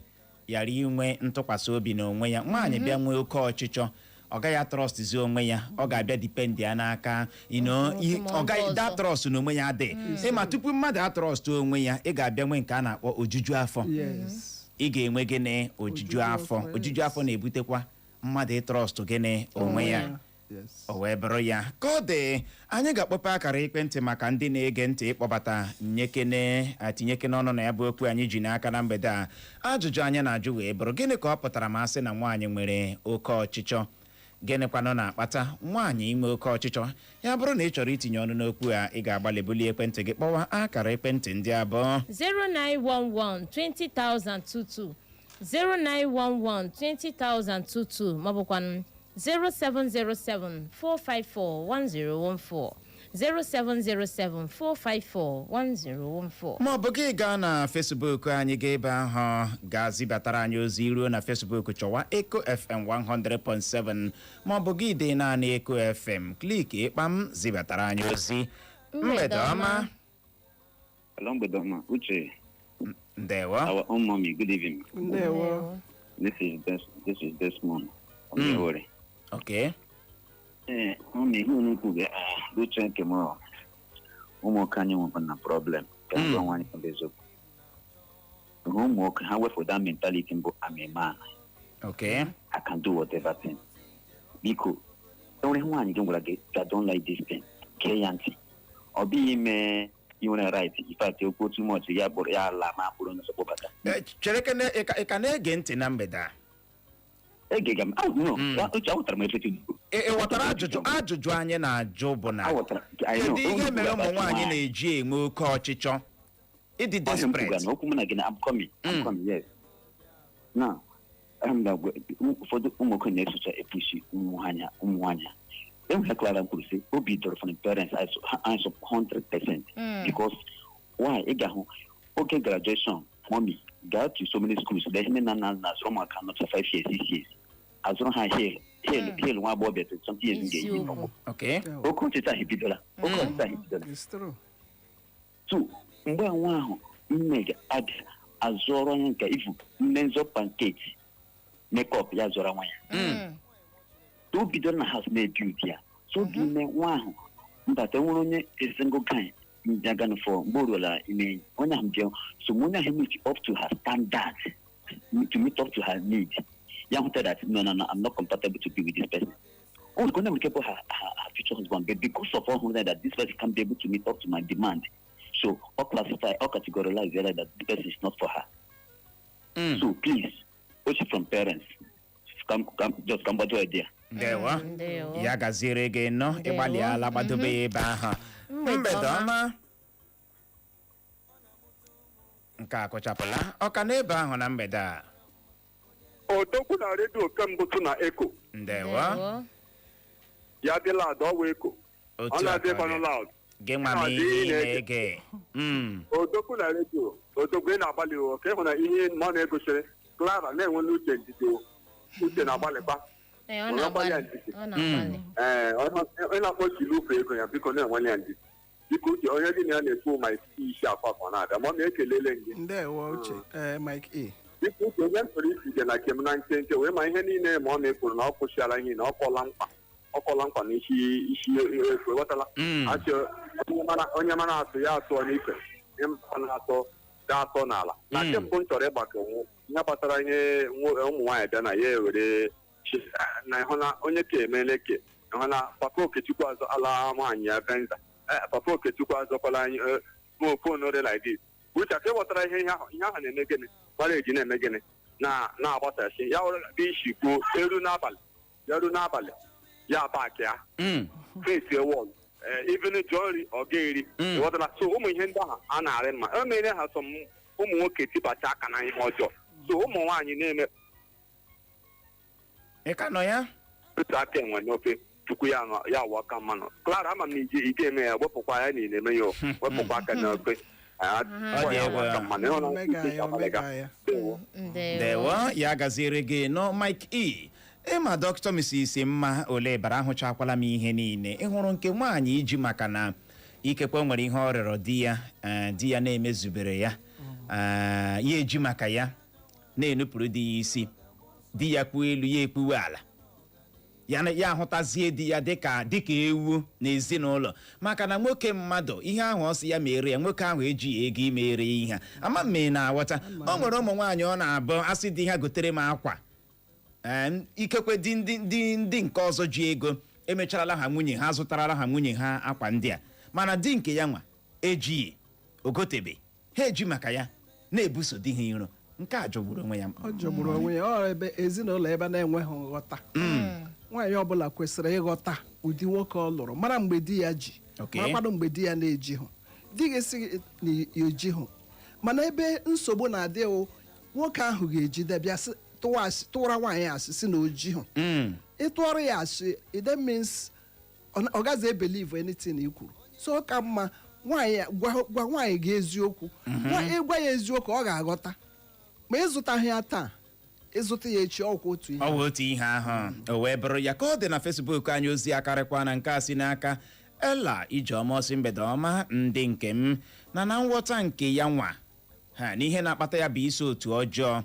ghara inwe ntụkwasị obi n'onwe ya. Nwaanyị bịa nwee oke ọchịchọ, ọ gaghị atrustzi onwe ya, ọ ga-abịa depend ya n'aka Nwoke ma ọ ọ gaghị ndị da ọzọ. trust n'onwe ya dị. Ịma tupu mmadụ atrust onwe ya, ị ga-abịa nwee nke a na-akpọ ojuju afọ. Ị ga-enwe gịnị? Ojuju Ojuju afọ. afọ, yes. Ojuju afọ na-ebutekwa mmadụ ịtrust gịnị? Onwe ya. O wee bụrụ ya ka ọ dị. Anyị ga-akpọpe akara ekwentị maka ndị na-ege ntị ịkpọbata nyekene, tinyekene ọnụ na ya bụ okwu anyị ji n'aka na mgbede a. Ajụjụ anyị na-ajụ wee bụrụ: gịnị ka ọ pụtara ma a sị na nwaanyị nwere oke ọchịchọ? Gịnịkwanụ na-akpata nwaanyị inwe oke ọchịchọ? Ya bụrụ na ị chọrọ itinye ọnụ n'okwu a, ị ga-agbalị bulie ekwentị gị kpọwa akara ekwentị ndị abụọ: 0911 20022, 0911 20022, maọbụkwanụ 0707 454 1014, 0707 454 1014. Ma ọ bụ gị gaa na Facebook anyị, gaa ebe ahụ gaa zibatara anyị ozi. Ruo na Facebook, chọwa Eco FM 100.7, ma ọ bụ gị dee naanị Eco FM, click ịkpam, zibatara anyị ozi. Mgbede ọma. Hello, mgbede ọma. Uche, Ndewo. our own mommy, good evening. Ndewo. This is Desmond from Owerri. Okay. Ee, mummy, ihe unu kwuru, ah, uche nke m ọ, ụmụ nwoke anyị nwekwa na problem ka m gwa nwaanyị bụ eziokwu. Ụmụ nwoke ha wepụ that mentality mbụ, "I'm a man, I can do whatever thing." Biko, enwere nwaanyị gị gwara gị, "I don't like this thing," kee ya ntị. Ọ bụghị ime ị nwere right. In fact, okwu too much ya bụrụ ya ala ma bụrụ onye ọzọ kpọbata. Chere kene, ị ka na-ege ntị na mgbede a? Egega m. Oh, no. Uche, aghọtara m efe. Ị ghọtara ajụjụ anyị na-ajụ bụ na Aghọtara. I know. kedu ihe mere ụmụ nwaanyị na-eji enwe oke ọchịchọ ịdị Ọhịa m desperate? kwuga na okwu mụ na gị na I'm coming. I'm coming, yes. Now, ụfọdụ ụmụ nwoke na-esocha epushi ụmụ nwaanyị. Enwere Clara kwuru sị obi dọrọ from the parents, I support 100% because why? Ị ga-ahụ oge graduation, mommy gaa to so many schools, lee nne na nna na-azụrụ ụmụaka nọcha 5 years, 6 years, azụrụ ha heel heel heel, nwa agbọghọbịa 20 something years ga-eyi. Eziokwu. Oke ọchịchị ahụ ebidola, oke ọchịchị ahụ ebidola. It's true. So mgbe nwa ahụ nne ga-abịa azụọrọ ya nke ifu nne nzọ pancake makeup ya zụra nwa ya, so o bidoro na house na-ebi ụdị ya, so oge ime nwa ahụ mbata nwere onye a single guy bịaganụ for mgbe o ruola ime enyi onye ahụ bịa, so mgbe onye ahụ meet up to her standard, to meet up to her need, ya hụta that no, no, no, I'm not compatible to be with this person. O nwere onye nwere ike bụ her future husband, but because of all that this person can be able to meet up to my demand, so or classify or categorize that the person is not for her. So please, watch from parents. Come, come, just come back to idea. Ndewo. Ndewo. Ya gaziere gị nọ. Ndewo. Ịgbalịala gbadobe ya ebe ahụ. Mgbede mgbede ọma. Ọma. Nke a kụchapụla ọ ka n'ebe ahụ na mgbede a. Odogwu na redio kemgbe tụ na Eko. Ndewo. Ya dị loud, ọwa Eko. Ọ Otu a ka na-adịkwanụ ọ dị. loud. Gị nwa m ihe ị na-ege. Odogwu na redio, odogwu, ị na-agbalị o ka ịhụ na ihe ma ọ na-egosiri Clara na-enwela uche ndidi o. Uche na-agbalịkwa. Ee, ọ Ọ na-agbalị na-agbalị. ya ndidi. Ọ na-agbalị. Ee, onye na-akpọ chilufu ego ya, biko na-enwele ya ndidi, biko. Uche, onye gị na ya na-ekwu ma isi akwa ka ọ na-abịa ma ọ na-ekelele gị. Ndewo, Uche. Ee, Mike E. Biko uche, onye m chọrọ isi ije na kem na nkenke wee ma ihe niile ma ọ na-ekwuru na ọ kwụsịala ihe na ọ kọla mkpa, ọ kọla mkpa na isi isi efu, ghọtala? Achị onye mara atụ ya atụọ n'ife, onye mara na-atọ ga atọ n'ala na nke mbụ m chọrọ ịgbakọ nwụ ihe gbasara ihe ụmụ nwaanyị bịa na ya ewere na ịhụ na onye ka emele ke ịhụ na papa Okechukwu azọ ala nwaanyị ya Venza. Papa Okechukwu azọkwala anyị phone dị like this. Uche, ka ị ghọtara ihe ahụ na-eme gịnị mara eji na-eme gịnị na na-agbasasị ya wụrụ dị isi kwuo eru n'abalị ya eru n'abalị ya pack ya face wall, even jụọ nri ọ ga-eri. Ịghọtala? So ụmụ ihe ndị ahụ a na-arị mma e mere ha sọ ụmụ nwoke tibacha aka na ihe ọjọọ, so ụmụ nwaanyị na-eme Ị ka nọ ya? Otu aka enwe n'ofe tupu ya ya awụ aka mmanụ. Clara, ama m na ije ije eme ya, wepụkwa ya na ị na-eme ya o. Wepụkwa aka n'ofe. Ọ dị Ya egwu. awụ aka mmanụ. Ịhụ na Omega ya, omega ya. Ndewo. Ndewo. Ndewo, ya gaziere gị nọ, Mike E. Ịma Dr. Mrs. Mma ole bara ahụchakwala m ihe niile ị hụrụ nke nwaanyị iji maka na ikekwe o nwere ihe ọ rịọrọ di ya, di ya na-emezubere ya, ya eji maka ya na-enupụrụ di ya isi, di ya kpuo elu ya ekpuwe ala ya, ya ahụtazie di ya dịka ewu n'ezinụlọ, maka na nwoke mmadụ ihe ahụ ọ sị ya mere ya, nwoke ahụ ejighị ego imere ya ihe a. Ama m ị na-aghọta. O nwere ụmụ nwaanyị ọ na-abụ asị di ha gotere m akwa. Ee, ikekwe di ndị nke ọzọ ji ego emecharala ha nwunye ha, zụtarala ha nwunye ha akwa ndị a, mana di nke ya nwa ejighị ogotebe, ha eji maka ya na-ebuso di ha iro. Nke a jọgburu onwe ya. Ọ jọgburu onwe ya. Ọ ebe ezinụlọ ebe na-enweghị nghọta. Nwaanyị ọbụla kwesịrị ịghọta ụdị nwoke ọ lụrụ, mara mgbe di ya ji, marakwanụ mgbe di ya na-ejighụ. Di gị sị na ya ejighụ, mana ebe nsogbu na-adị wụ, nwoke ahụ ga-ejide bịa sị tụwara nwaanyị asị sị na o jighụ. Ịtụọrọ ya asị, it then means ọ gaghị ebelieve anything i kwuru. So ọ ka mma nwaanyị gwa nwaanyị gị eziokwu. Ịgwa ya eziokwu, ọ ga-aghọta. Ma ịzụtaghị ya taa, ịzụta ya echi, ọkwa otu ihe. Ọ bụ otu ihe ahụ. O wee bụrụ ya ka ọ dị na Facebook anyị. Ozi akarịkwa na nke a si n'aka Ela Ijeọma ọsị, mgbede ọma ndị nke m. Na nghọta nke ya nwa ha n'ihe na-akpata ya bụ isi otu ọjọọ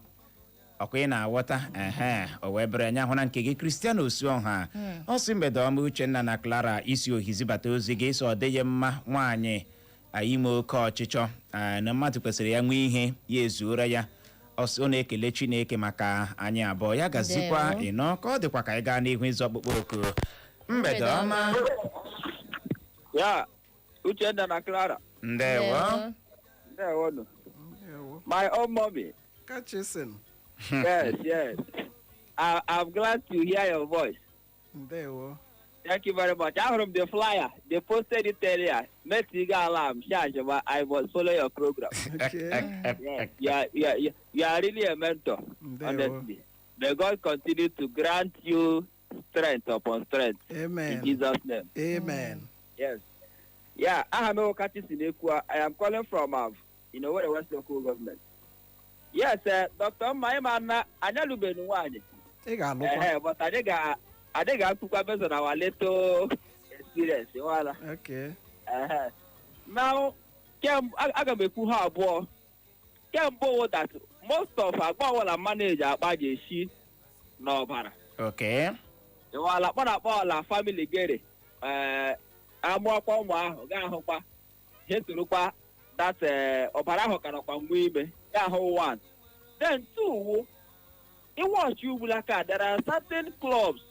ọkwa ị na-aghọta. Ehe, o wee bere anya hụ na nke gị. Kristian Osuọha ọ sị, mgbede ọma Uchenna na Clara. Isi ohizibata ozi gị sọ ọ dịghị mma nwaanyị ime oke ọchịchọ, na mmadụ kwesịrị ya nwee ihe ya ezuora ya. Ọ sị ọ na-ekele Chineke maka anyị abụọ. Ya gazikwa. Ndewo. Ịnọ ka ọ dịkwa ka anyị gaa n'ihu ịzọ ọkpụkpọ oku. Mgbede ọma. Yeah, Uchenna na Clara. Ndewo. Ndewo nụ. Ndewo. My own mommy. Kachisin. Yes. I'm glad to hear your voice. Ndewo. Thank you very much. I heard the flyer. They posted it earlier. Metiga alarm. Charge, but I must follow your program. Okay. Yes, you are really a mentor. Ndewo. Honestly. May God continue to grant you strength upon strength. Amen. In Jesus' name. Amen. Yes. Yeah, I am Okachi Sinekwa. I am calling from Owerri West Local Government. Yes, Dr. Maimana, anyị alụbeghị nwaanyị. Ị ga-alụkwa. Ehe, but anyị ga-akwụkwa based on our little experience. Ịwala. Okay. Ehe. Now, aga m ekwu ha abụọ. Kemgbe wụ that most of agba ọbụla manage akpa ji esi n'ọbara. Ịwala kpọrọ akpọ ọla family gere ee amụọkwa ụmụ ahụ ga-ahụkwa ha esorokwa that ọbara ahụ ka nọkwa nwa ime ga-ahụ one. Then two wụ iwọchi ugbula ka there are certain clubs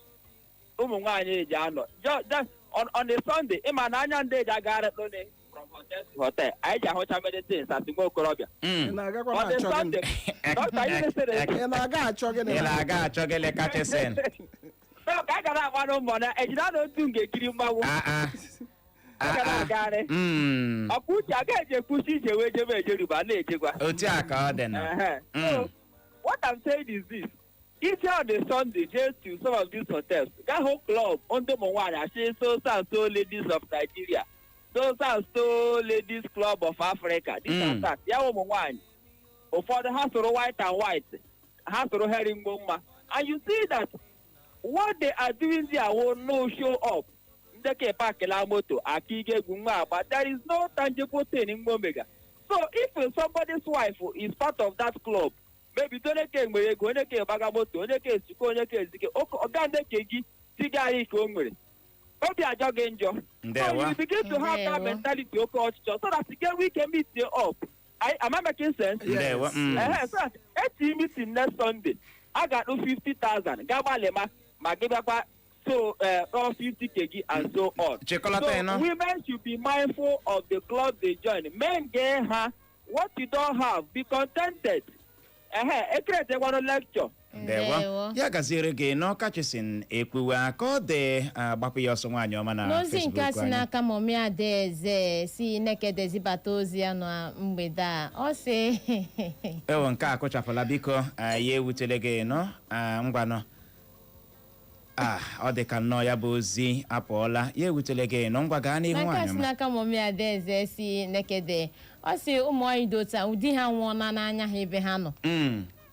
ụmụ nwaanyị eji anọ just on a Sunday. Ịma na anya ndị eji agagharị tụni from hotel to hotel, anyị ji ahụcha many things as nwa okorobịa. Ị na-agakwa On a na-achọ gịnị? Sunday, doctor, you listen. Ị na-aga achọ gịnị? Ị na-aga achọ gịnị, Kachisin? No, ka a gara agba mbọ na ejide na otu ga-ekiri mmanwụ. Ah, ah. A gara Ah, ah. agagharị. Ọkwa uche agaghị eji ekwusi ije wee jebe ejeruba na-ejekwa. Otu a ka ọ dị na. Ehe. So, what I'm saying is this. If you on a Sunday just to some of these hotels, gaa hụ club ndị ụmụ nwaanyị asị so and so ladies of Nigeria, so and so ladies club of Africa, this and that. Ya ụmụ nwaanyị. Ụfọdụ ha soro white and white, ha soro herring mma. And you see that what they are doing there will no show up. Ndị ka pakịla moto aka ige egwu nwa agba. There is no tangible thing in Omega. So if somebody's wife is part of that club, maybe onye ka nwere ego, onye ka gbaga moto, onye ka ezikọ, onye ka ezike, ọga ndị ke gị tiga anyị ka o nwere. Obi ajọ gị njọ. Ndewo. So you begin to have that Ndewo. mentality oke ọchịchọ so that you get we can meet you up. Am I making sense? Yes. Ndewo. Ehe, so that eti meeting next Sunday, a ga-akpụ 50,000 ga gbalị ma gị bịakwa so all 50 kg and so on. Chịkọlata So ịnọ. women should be mindful of the club they join. Men get ha what you don't have, be contented. Ehe, ekeretekwanụ lecture. Ndewo. Ya gaziere gị nọ, Kachisin. Ekpuwe ka ọ dị, agbapụ ya ọsọ nwaanyị ọma na N'ozi nke a Facebook si anyị. N'aka Mọmi Adaeze si Nekede zibata ozi ya na mgbede a, ọ sị Ewo, nke a kụchapụla. Biko, ya ewutele gị nọ. Ngwanụ, ọ dị ka nnọọ ya bụ ozi apụọla. Ya ewutele gị nọ. Ngwa, gaa n'ihu N'aka nwaanyị si ọma. N'aka Mọmi Adaeze si Nekede, ọ sị ụmụ nwanyị dị otu a, ụdị ha nwụọna n'anya ha ebe ha nọ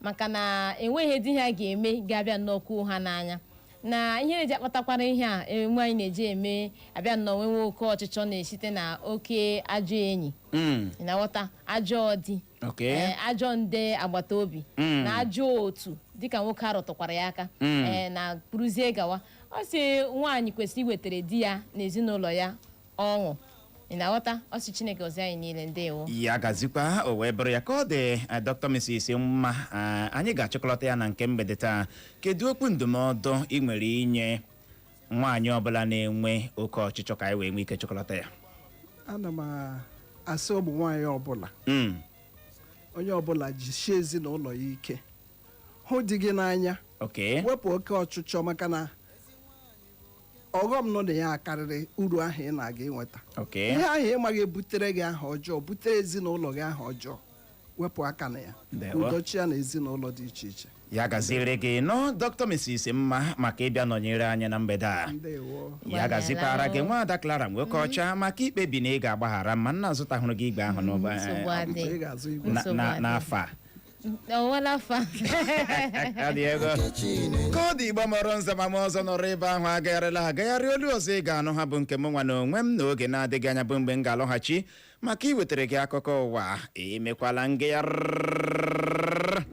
maka na enweghị di ha ga-eme ga-abịa nnọọ kwuo ha n'anya na ihe na-eji akpatakwara ihe a enwe anyị na-eji eme abịa nnọọ nwewe oke ọchịchọ na-esite na oke ajọ enyi. Ị na-aghọta? Ajọ di, ajọ ndị agbata obi na ajọ otu dịka nwoke a rụtụkwara ya aka na kpụrụzie gawa. Ọ sị nwaanyị kwesịrị iwetara di ya na ezinụlọ ya ọṅụ. Ị na-aghọta? Ọ sị Chineke gọzie anyị niile. Ndewo. Ya gazikwa. O wee bụrụ ya ka ọ dị. Dr. Mrs. Mma, anyị ga-achịkọlọta ya na nke mgbede taa. Kedu okwu ndụmọdụ ị nwere inye nwaanyị ọbụla na-enwe oke ọchịchọ ka anyị wee nwee ike chịkọlọta ya? Ana m asị ụmụ nwaanyị ọbụla, onye ọbụla jisie ezinụlọ ya ike, hụ di gị n'anya, wepụ oke ọchịchọ, maka na ọghọm nọ na ya karịrị uru ahụ ị na-aga ịnweta. Ihe ahụ ịmaghị ebutere gị aha ọjọọ, butere ezinụlọ gị aha ọjọọ, wepụ aka na ya. Ndewo. Udochia na ezinụlọ dị iche iche. Ya gaziere gị nọ, Dr. Mrs. Mma, maka ịbịa nọnyere anyị na mgbede a. Ndewo. Ya gazikwara gị, nwaada Clara Nwoke Ọcha, maka ikpebi na ị ga-agbaghara ma nna azụtahụrụ gị igwe ahụ n'ụba Nsogbu adị. Mgbe ị ga-azụ igwe. Nsogbu adị. N'afọ a. Ọwala fa. Ọ dị ego ka ọ dị. Igbo mọrọ nze ma ọzọ nọrọ ebe ahụ, agagharịla agagharị. Olu ọzọ ị ga-anụ ha bụ nke m nwa na onwe m n'oge na-adịghị anya, bụ mgbe m ga-alọghachi maka iwetara gị akụkọ ụwa. Emekwala ngagharị.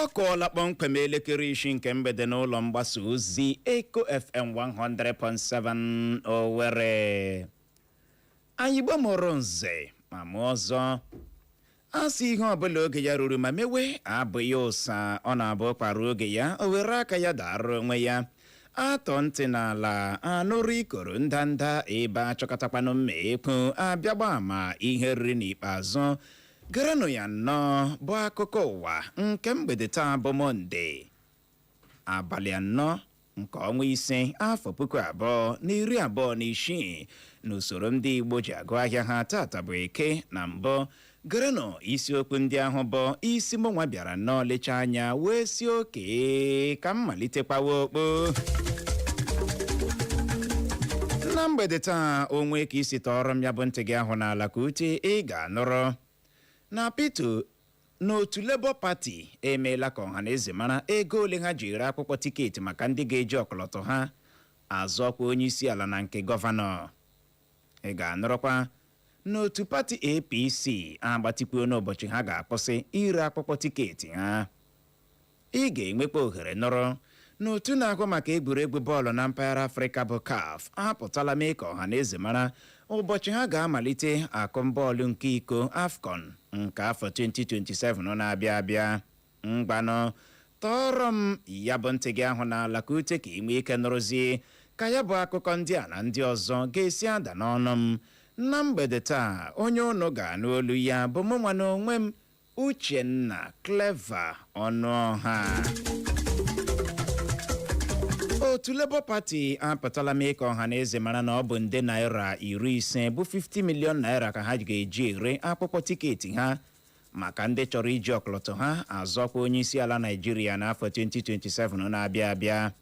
Ọ kụọla kpọmkwem elekere 6 nke mgbede n'ụlọ mgbasa ozi Eco FM 100.7 Owerri. Anyị Igbo mụrụ nze ma mụọ ọzọ, a sị ihe ọbụla oge ya ruru ma mewe abụghị ụsa. Ọ na-abụ kpara oge ya, o were aka ya dara onwe ya. Atọ ntị n'ala anụrụ ikoro ndanda ebe achọkọtakwanụ mma ekwu abịagba ama ihe riri. N'ikpeazụ, gerenụ ya nnọọ bụ akụkọ ụwa nke mgbede taa, bụ Mọnde, abalị 4 nke ọnwa 5, afọ 2026 n'usoro ndị Igbo ji agụ ahịa ha. Tata bụ Eke. Na mbụ, gerenụ isiokwu ndị ahụ bụ isi mụnwa bịara nnọọ lecha anya wee si oke ka m malitekwawa okpo na mgbede taa. Onwe ka isi tọọrọ m ya bụ ntị gị ahụ n'ala ka ute, ị ga-anụrụ na Peter n'otu Labour Party emeela ka ọha na eze mara ego ole ha ji ere akwụkwọ tiketi maka ndị ga-eji ọkọlọtọ ha azọkwa onye isi ala na nke gọvanọ. Ị ga-anụrụkwa n'otu pati APC agbatịkwuo n'ụbọchị ha ga-akwụsị ire akwụkwọ tiketi ha. Ị ga-enwekwa ohere nọrọ n'otu na-ahụ maka egwuregwu bọọlụ na mpaghara Afrịka bụ CAF apụtala mee ka ọha na eze mara ụbọchị ha ga-amalite akụmbọọlụ nke iko AFCON nke afọ 2027 na-abịa abịa. Mgbanụ, tọọrọ m ya bụ ntị gị ahụ n'ala ka ute, ka ị nwee ike nụrụzie ka ya bụ akụkọ ndị a na ndị ọzọ ga-esi ada n'ọnụ m na mgbede taa. Onye unu ga-anụ olu ya bụ mụ nwa n'onwe m, Uchenna Clever Ọnụọha. Otu Labour Party apụtala mee ka ọha na eze mara na ọ bụ nde naira 50 bụ 50 million naira ka ha ga-eji ere akwụkwọ tiketi ha maka ndị chọrọ iji ọkọlọtọ ha azọkwa onye isi ala Naijiria n'afọ 2027 na-abịa abịa.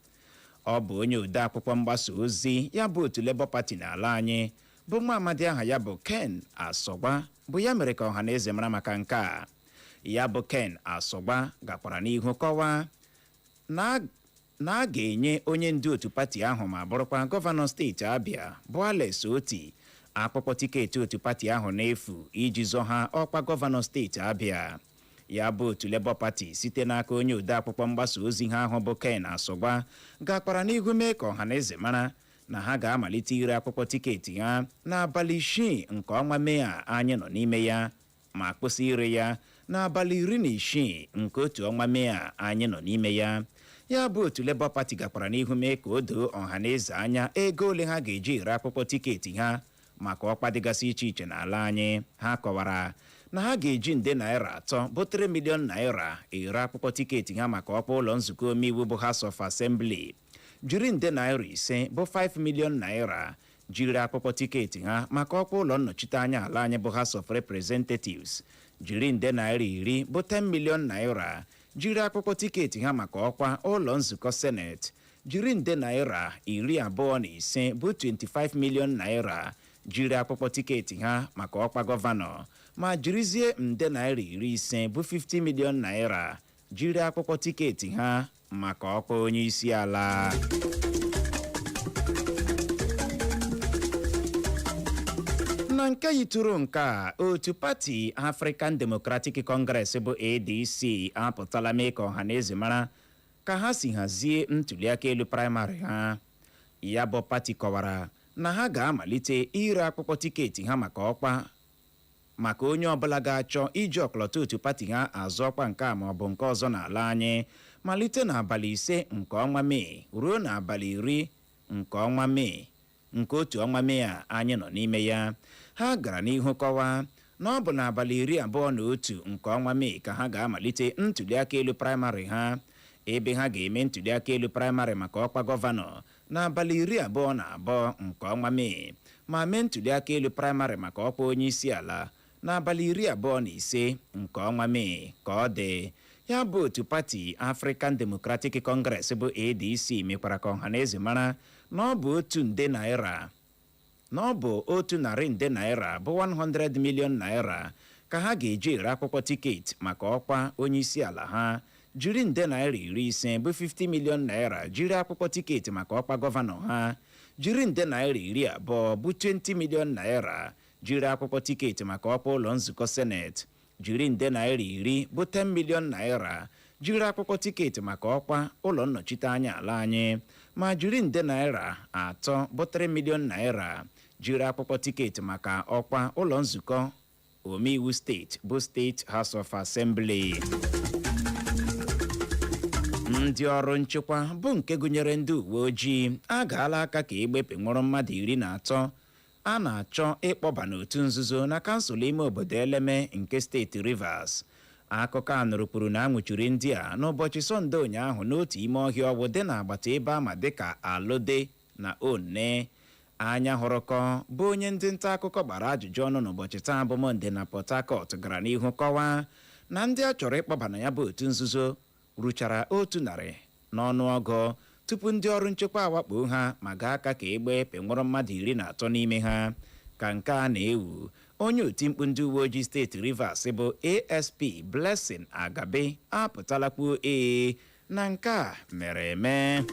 Ọ bụ onye ode akwụkwọ mgbasa ozi ya bụ otu Labour Party n'ala anyị, bụ nwa amadi aha ya bụ Ken Asọgwa, bụ ya mere ka ọha na eze mara maka nke a. Ya bụ Ken Asọgwa gakwara n'ihu kọwaa na a ga-enye onye ndu otu pati ahụ ma bụrụkwa gọvanọ steeti Abịa, bụ Alex Oti, akwụkwọ tiketi otu pati ahụ n'efu iji zọ ha ọkwa gọvanọ steeti Abịa. Ya bụ otu Labour Party, site n'aka onye ode akwụkwọ mgbasa ozi ha ahụ bụ Ken Asọgwa, gakwara n'ihu mee ka ọha na eze mara na ha ga-amalite ire akwụkwọ tiketi ha n'abalị 6 nke ọnwa Mee a anyị nọ n'ime ya, ma kwụsị ire ya n'abalị 16 nke otu ọnwa Mee a anyị nọ n'ime ya. Ya bụ otu Labour Party gakwara n'ihu mee ka o doo ọha na eze anya ego ole ha ga-eji ere akwụkwọ tiketi ha maka ọkwa dịgasị iche iche n'ala anyị. Ha kọwara na ha ga-eji nde naira 3 bụ 3 million naira ere akwụkwọ tiketi ha maka ọkwa ụlọ nzukọ omeiwu bụ House of Assembly, jiri nde naira 5 bụ 5 million naira jiri akwụkwọ tiketi ha maka ọkwa ụlọ nnọchite anya ala anyị bụ House of Representatives, jiri nde naira 10 bụ 10 million naira jiri akwụkwọ tiketi ha maka ọkwa ụlọ nzukọ Senate, jiri nde naira 25 bụ 25 million naira jiri akwụkwọ tiketi ha maka ọkwa gọvanọ, ma jirizie nde naira 50 bụ 50 million naira jiri akwụkwọ tiketi ha maka ọkwa onye isi ala. Na nke yitụrụ nke a, otu pati African Democratic Congress bụ ADC apụtala mee ka ọha na eze mara ka ha si hazie ntuliaka elu praịmarị ha. Ya bụ pati kọwara na ha ga-amalite ire akwụkwọ tiketi ha maka ọkwa Maka onye ọbụla ga-achọ iji ọkọlọtọ otu pati ha azọ ọkwa nke a ma ọ bụ nke ọzọ n'ala anyị, malite n'abalị 5 nke ọnwa Mee ruo n'abalị 10 nke ọnwa Mee, nke otu ọnwa Mee a anyị nọ n'ime ya. Ha gara n'ihu kọwaa na ọ bụ n'abalị 21 nke ọnwa Mee ka ha ga-amalite ntuliaka elu praịmarị ha, ebe ha ga-eme ntuliaka elu praịmarị maka ọkwa gọvanọ n'abalị 22 nke ọnwa Mee, ma mee ntuliaka elu praịmarị maka ọkwa onye isi ala n'abalị 25 nke ọnwa Mee. Ka ọ dị, ya bụ otu pati African Democratic Congress bụ ADC mekwara ka ọhaneze mara na ọ bụ 1 nde naira, na ọ bụ 100 nde naira bụ 100 million naira ka ha ga-eji ere akwụkwọ tiketi maka ọkwa onye isi ala ha, jiri nde naira 50 bụ 50 million naira jiri akwụkwọ tiketi maka ọkwa gọvanọ ha, jiri nde naira 20 bụ 20 million naira jiri akwụkwọ tiketi maka ọkwa ụlọ nzukọ seneti, jiri nde naira 10 bụ 10 million naira jiri akwụkwọ tiketi maka ọkwa ụlọ nnọchite anya ala anyị, ma jiri nde naira 3 bụ 3 million naira jiri akwụkwọ tiketi maka ọkwa ụlọ nzukọ omeiwu steeti bụ State House of Assembly. Ndị ọrụ nchekwa bụ nke gụnyere ndị uwe ojii agaala aka ka egbepe nwụrụ mmadụ 13 a na-achọ ịkpọba n'otu nzuzo na kansụl ime obodo Eleme nke steeti Rivers. Akụkọ a nụrụ kwuru na a nwụchiri ndị a n'ụbọchị Sọnde ụnyaahụ n'otu ime ọhịa ọgwụ dị n'agbata ebe ama dịka Alode na Onne. Anya hụrụkọ bụ onye ndị nta akụkọ gbara ajụjụ ọnụ n'ụbọchị taa bụ Mọnde na Port Harcourt gara n'ihu kọwaa na ndị a chọrọ ịkpọba na ya bụ otu nzuzo ruchara 100 n'ọnụọgụ tupu ndị ọrụ nchekwa awakpo ha ma gaa aka ka egbe penwụrụ mmadụ 13 n'ime ha. Ka nke a na-ewu, onye otimkpu ndị uwe ojii steeti Rivers bụ ASP Blessing Agabe apụtala kwuo ee na nke a mere eme.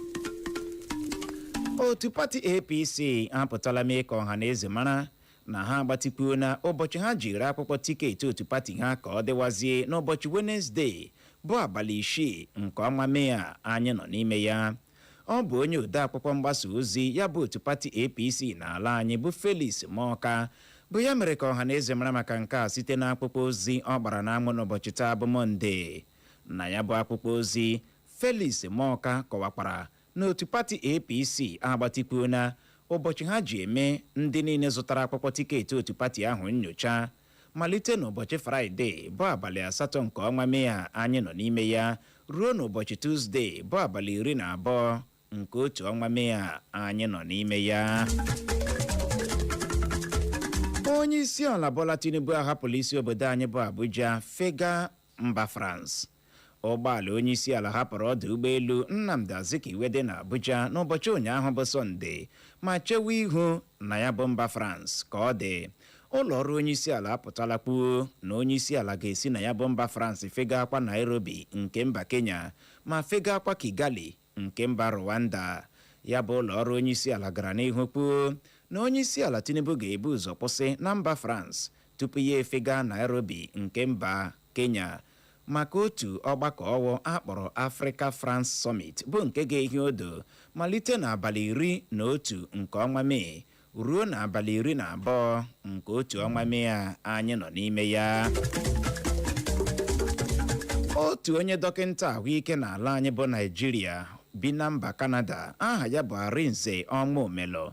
Otu pati APC apụtala mee ka ọha na eze mara na ha agbatịkwuo na ụbọchị ha jiri akwụkwọ tiketi otu pati ha ka ọ dịwazie n'ụbọchị Wenezdee bụ abalị 6 nke ọnwa Mee a anyị nọ n'ime ya. Ọ bụ onye odeakwụkwọ mgbasa ozi ya bụ otu pati APC n'ala anyị bụ Felix Morka bụ ya mere ka ọha na eze mara maka nke a site n'akwụkwọ ozi ọ gbara n'anwụ n'ụbọchị taa bụ Mọnde. Na ya bụ akwụkwọ ozi, Felix Morka kọwakwara na otu pati APC agbatịkwuo na ụbọchị ha ji eme ndị niile zụtara akwụkwọ tiketi otu pati ahụ nyocha, malite n'ụbọchị Fraịde bụ abalị 8 nke ọnwa Mee a anyị nọ n'ime ya ruo n'ụbọchị Tuzdee bụ abalị 12 nke otu ọnwa Mee a anyị nọ n'ime ya. Onye isi ala Bola Tinubu ahapụla isi obodo anyị bụ Abuja fega mba France. Ụgbọala onye isi ala hapụrụ ọdụ ụgbọelu Nnamdi Azikiwe dị n'Abuja n'ụbọchị ụnyaahụ bụ Sọnde ma chewe ihu na ya bụ mba France. Ka ọ dị, ụlọ ọrụ onye isi ala apụtala kwuo na onye isi ala ga-esi na ya bụ mba France fega akwa Nairobi nke mba Kenya ma fega akwa Kigali nke mba Rwanda. Ya bụ ụlọ ọrụ onye isi ala gara n'ihu kwuo na onye isi ala Tinubu ga-ebu ụzọ kwụsị na mba France tupu ya efega Nairobi nke mba Kenya maka otu ọgbakọ ọwụ akpọrọ Africa France Summit, bụ nke ga-ehi odo malite n'abalị 11 nke ọnwa Mee ruo n'abalị 12 nke otu ọnwa Mee a anyị nọ n'ime ya. Otu onye dọkịta ahụike n'ala anyị bụ Naijiria bi na mba Kanada, aha ya bụ Arinze Ọnwa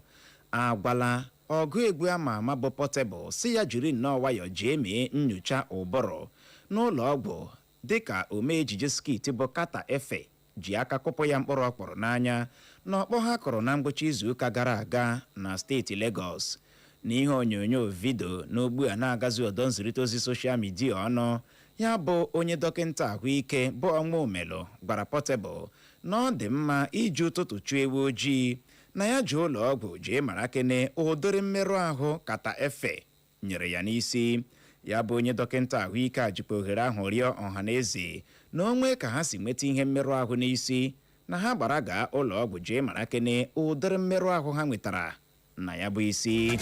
agwala ọgụ egwu ama ama bụ Portable si ya jiri nnọọ nwayọ jee mee nyocha ụbụrụ n'ụlọ ọgwụ, dịka omee ejije skit bụ Carter Efe ji aka kụpụ ya mkpụrụ ọkpụrụ n'anya na ọkpọ ha kụrụ na ngwụcha izuụka gara aga na steeti Lagos. N'ihe onyonyo vidio n'ugbu a na-agazi ọdọ nzirịta ozi social media ọnụ, ya bụ onye dọkịta ahụike bụ Ọnwa Omelo gwara Portable na ọ dị mma iji ụtụtụ chụọ ewu ojii, na ya ji ụlọ ọgwụ jee mara kene ụdịrị mmerụ ahụ Carter Efe nyere ya n'isi. Ya bụ onye dọkịta ahụike a jikwa ohere ahụ rịọ ọha na eze na onwe ka ha si nweta ihe mmerụ ahụ n'isi, na ha gbara gaa ụlọ ọgwụ jee mara kene ụdịrị mmerụ ahụ ha nwetara na ya bụ isi.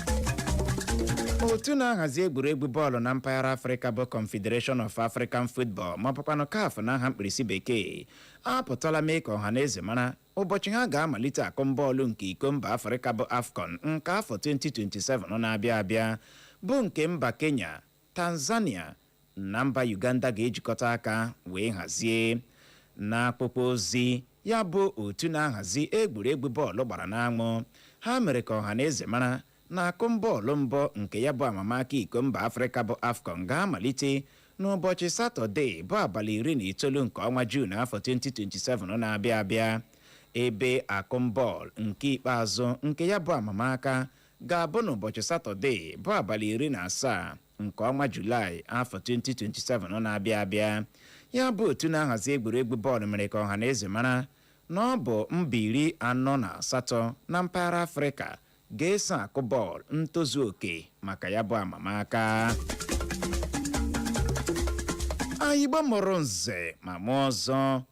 Otu na-ahazi egwuregwu bọọlụ na mpaghara Afrịka bụ Confederation of African Football, ma ọ bụkwanụ CAF n'aha mkpirisi bekee, apụtala mee ka ọha na eze mara ụbọchị ha ga-amalite akụmbọọlụ nke iko mba Afrịka bụ AFCON nke afọ 2027 na-abịa abịa, bụ nke mba Kenya. Tanzania na mba Uganda ga-ejikọta aka wee hazie. N'akwụkwọ ozi ya bụ otu na-ahazi egwuregwu bọọlụ gbara n'anwụ, ha mere ka ọha na eze mara na akụmbọọlụ mbụ nke ya bụ amamaka iko mba Afrịka bụ AFCON ga-amalite n'ụbọchị Satọde bụ abalị 19 nke ọnwa Juun afọ 2027 na-abịa abịa, ebe akụmbọọlụ nke ikpeazụ nke ya bụ amamaka ga-abụ n'ụbọchị Satọde bụ abalị 17 nke ọnwa Julaị afọ 2027 na-abịa abịa. Ya bụ otu na-ahazi egwuregwu bọọlụ mere ka ọha na eze mara na ọ bụ mba 48 na mpaghara Afrịka ga-eso akụ bọọlụ ntozu oke maka ya bụ amamaka. Ayigbo mụrụ nze ma mụọ ọzọ,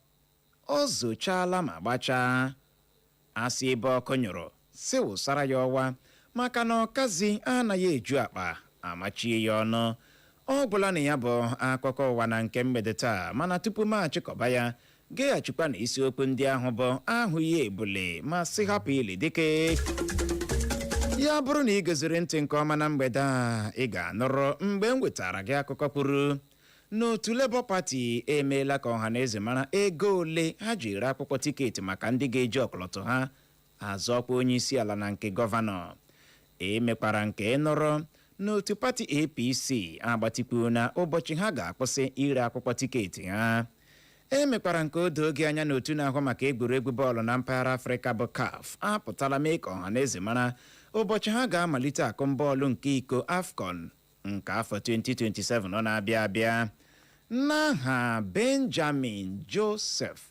o zochaala ma gbachaa asị ebe ọkụ nyụrụ si wụsara ya ọwa, maka na ọkazi anaghị eju akpa amachie ya ọnụ. Ọ gwụla na ya bụ akụkọ ụwa na nke mgbede taa, mana tupu m achịkọba ya, geghachikwa na isiokwu ndị ahụ bụ ahụghị ebule ma sị hapụ ili. Dike ya bụrụ na ị goziri ntị nke ọma na mgbede a, ị ga-anụrụ mgbe m wetara gị akụkọ kwuru n'otu Labour Party emeela ka ọha na eze mara ego ole ha ji ere akwụkwọ tiketi maka ndị ga-eji ọkọlọtọ ha azọkwa onye isi ala na nke gọvanọ. Emekwara nke nọrọ n'otu pati APC agbatikwu na ụbọchị ha ga-akwụsị ire akwụkwọ tiketi ha. Emekwara nke o doo gị anya na otu na-ahụ maka egwuregwu bọọlụ na mpaghara Afrịka bụ CAF apụtala mee ka ọha na eze mara ụbọchị ha ga-amalite akụmbọọlụ nke iko AFCON nke afọ 2027 ọ na-abịa abịa. N'aha Benjamin Joseph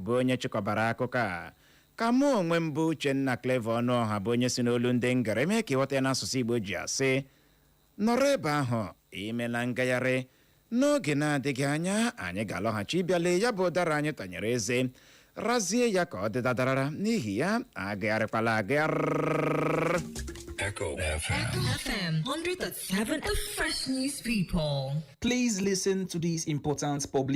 bụ onye chịkọbara akụkọ a, ka mụ onwe m bụ Uchenna Clever Ọnụọha bụ onye si n'olu ndị ngara eme ka ịghọta ya n'asụsụ Igbo ji asị nọrọ ebe ahụ imela ngagharị. N'oge na-adịghị anya, anyị ga-alọghachi ịbịa lee ya bụ ụdara anyị tanyere eze razie ya ka ọ dị dadarara. N'ihi ya, agagharịkwala agagharị. Echo FM. FM 100.7, the Fresh News People. Please listen to these important public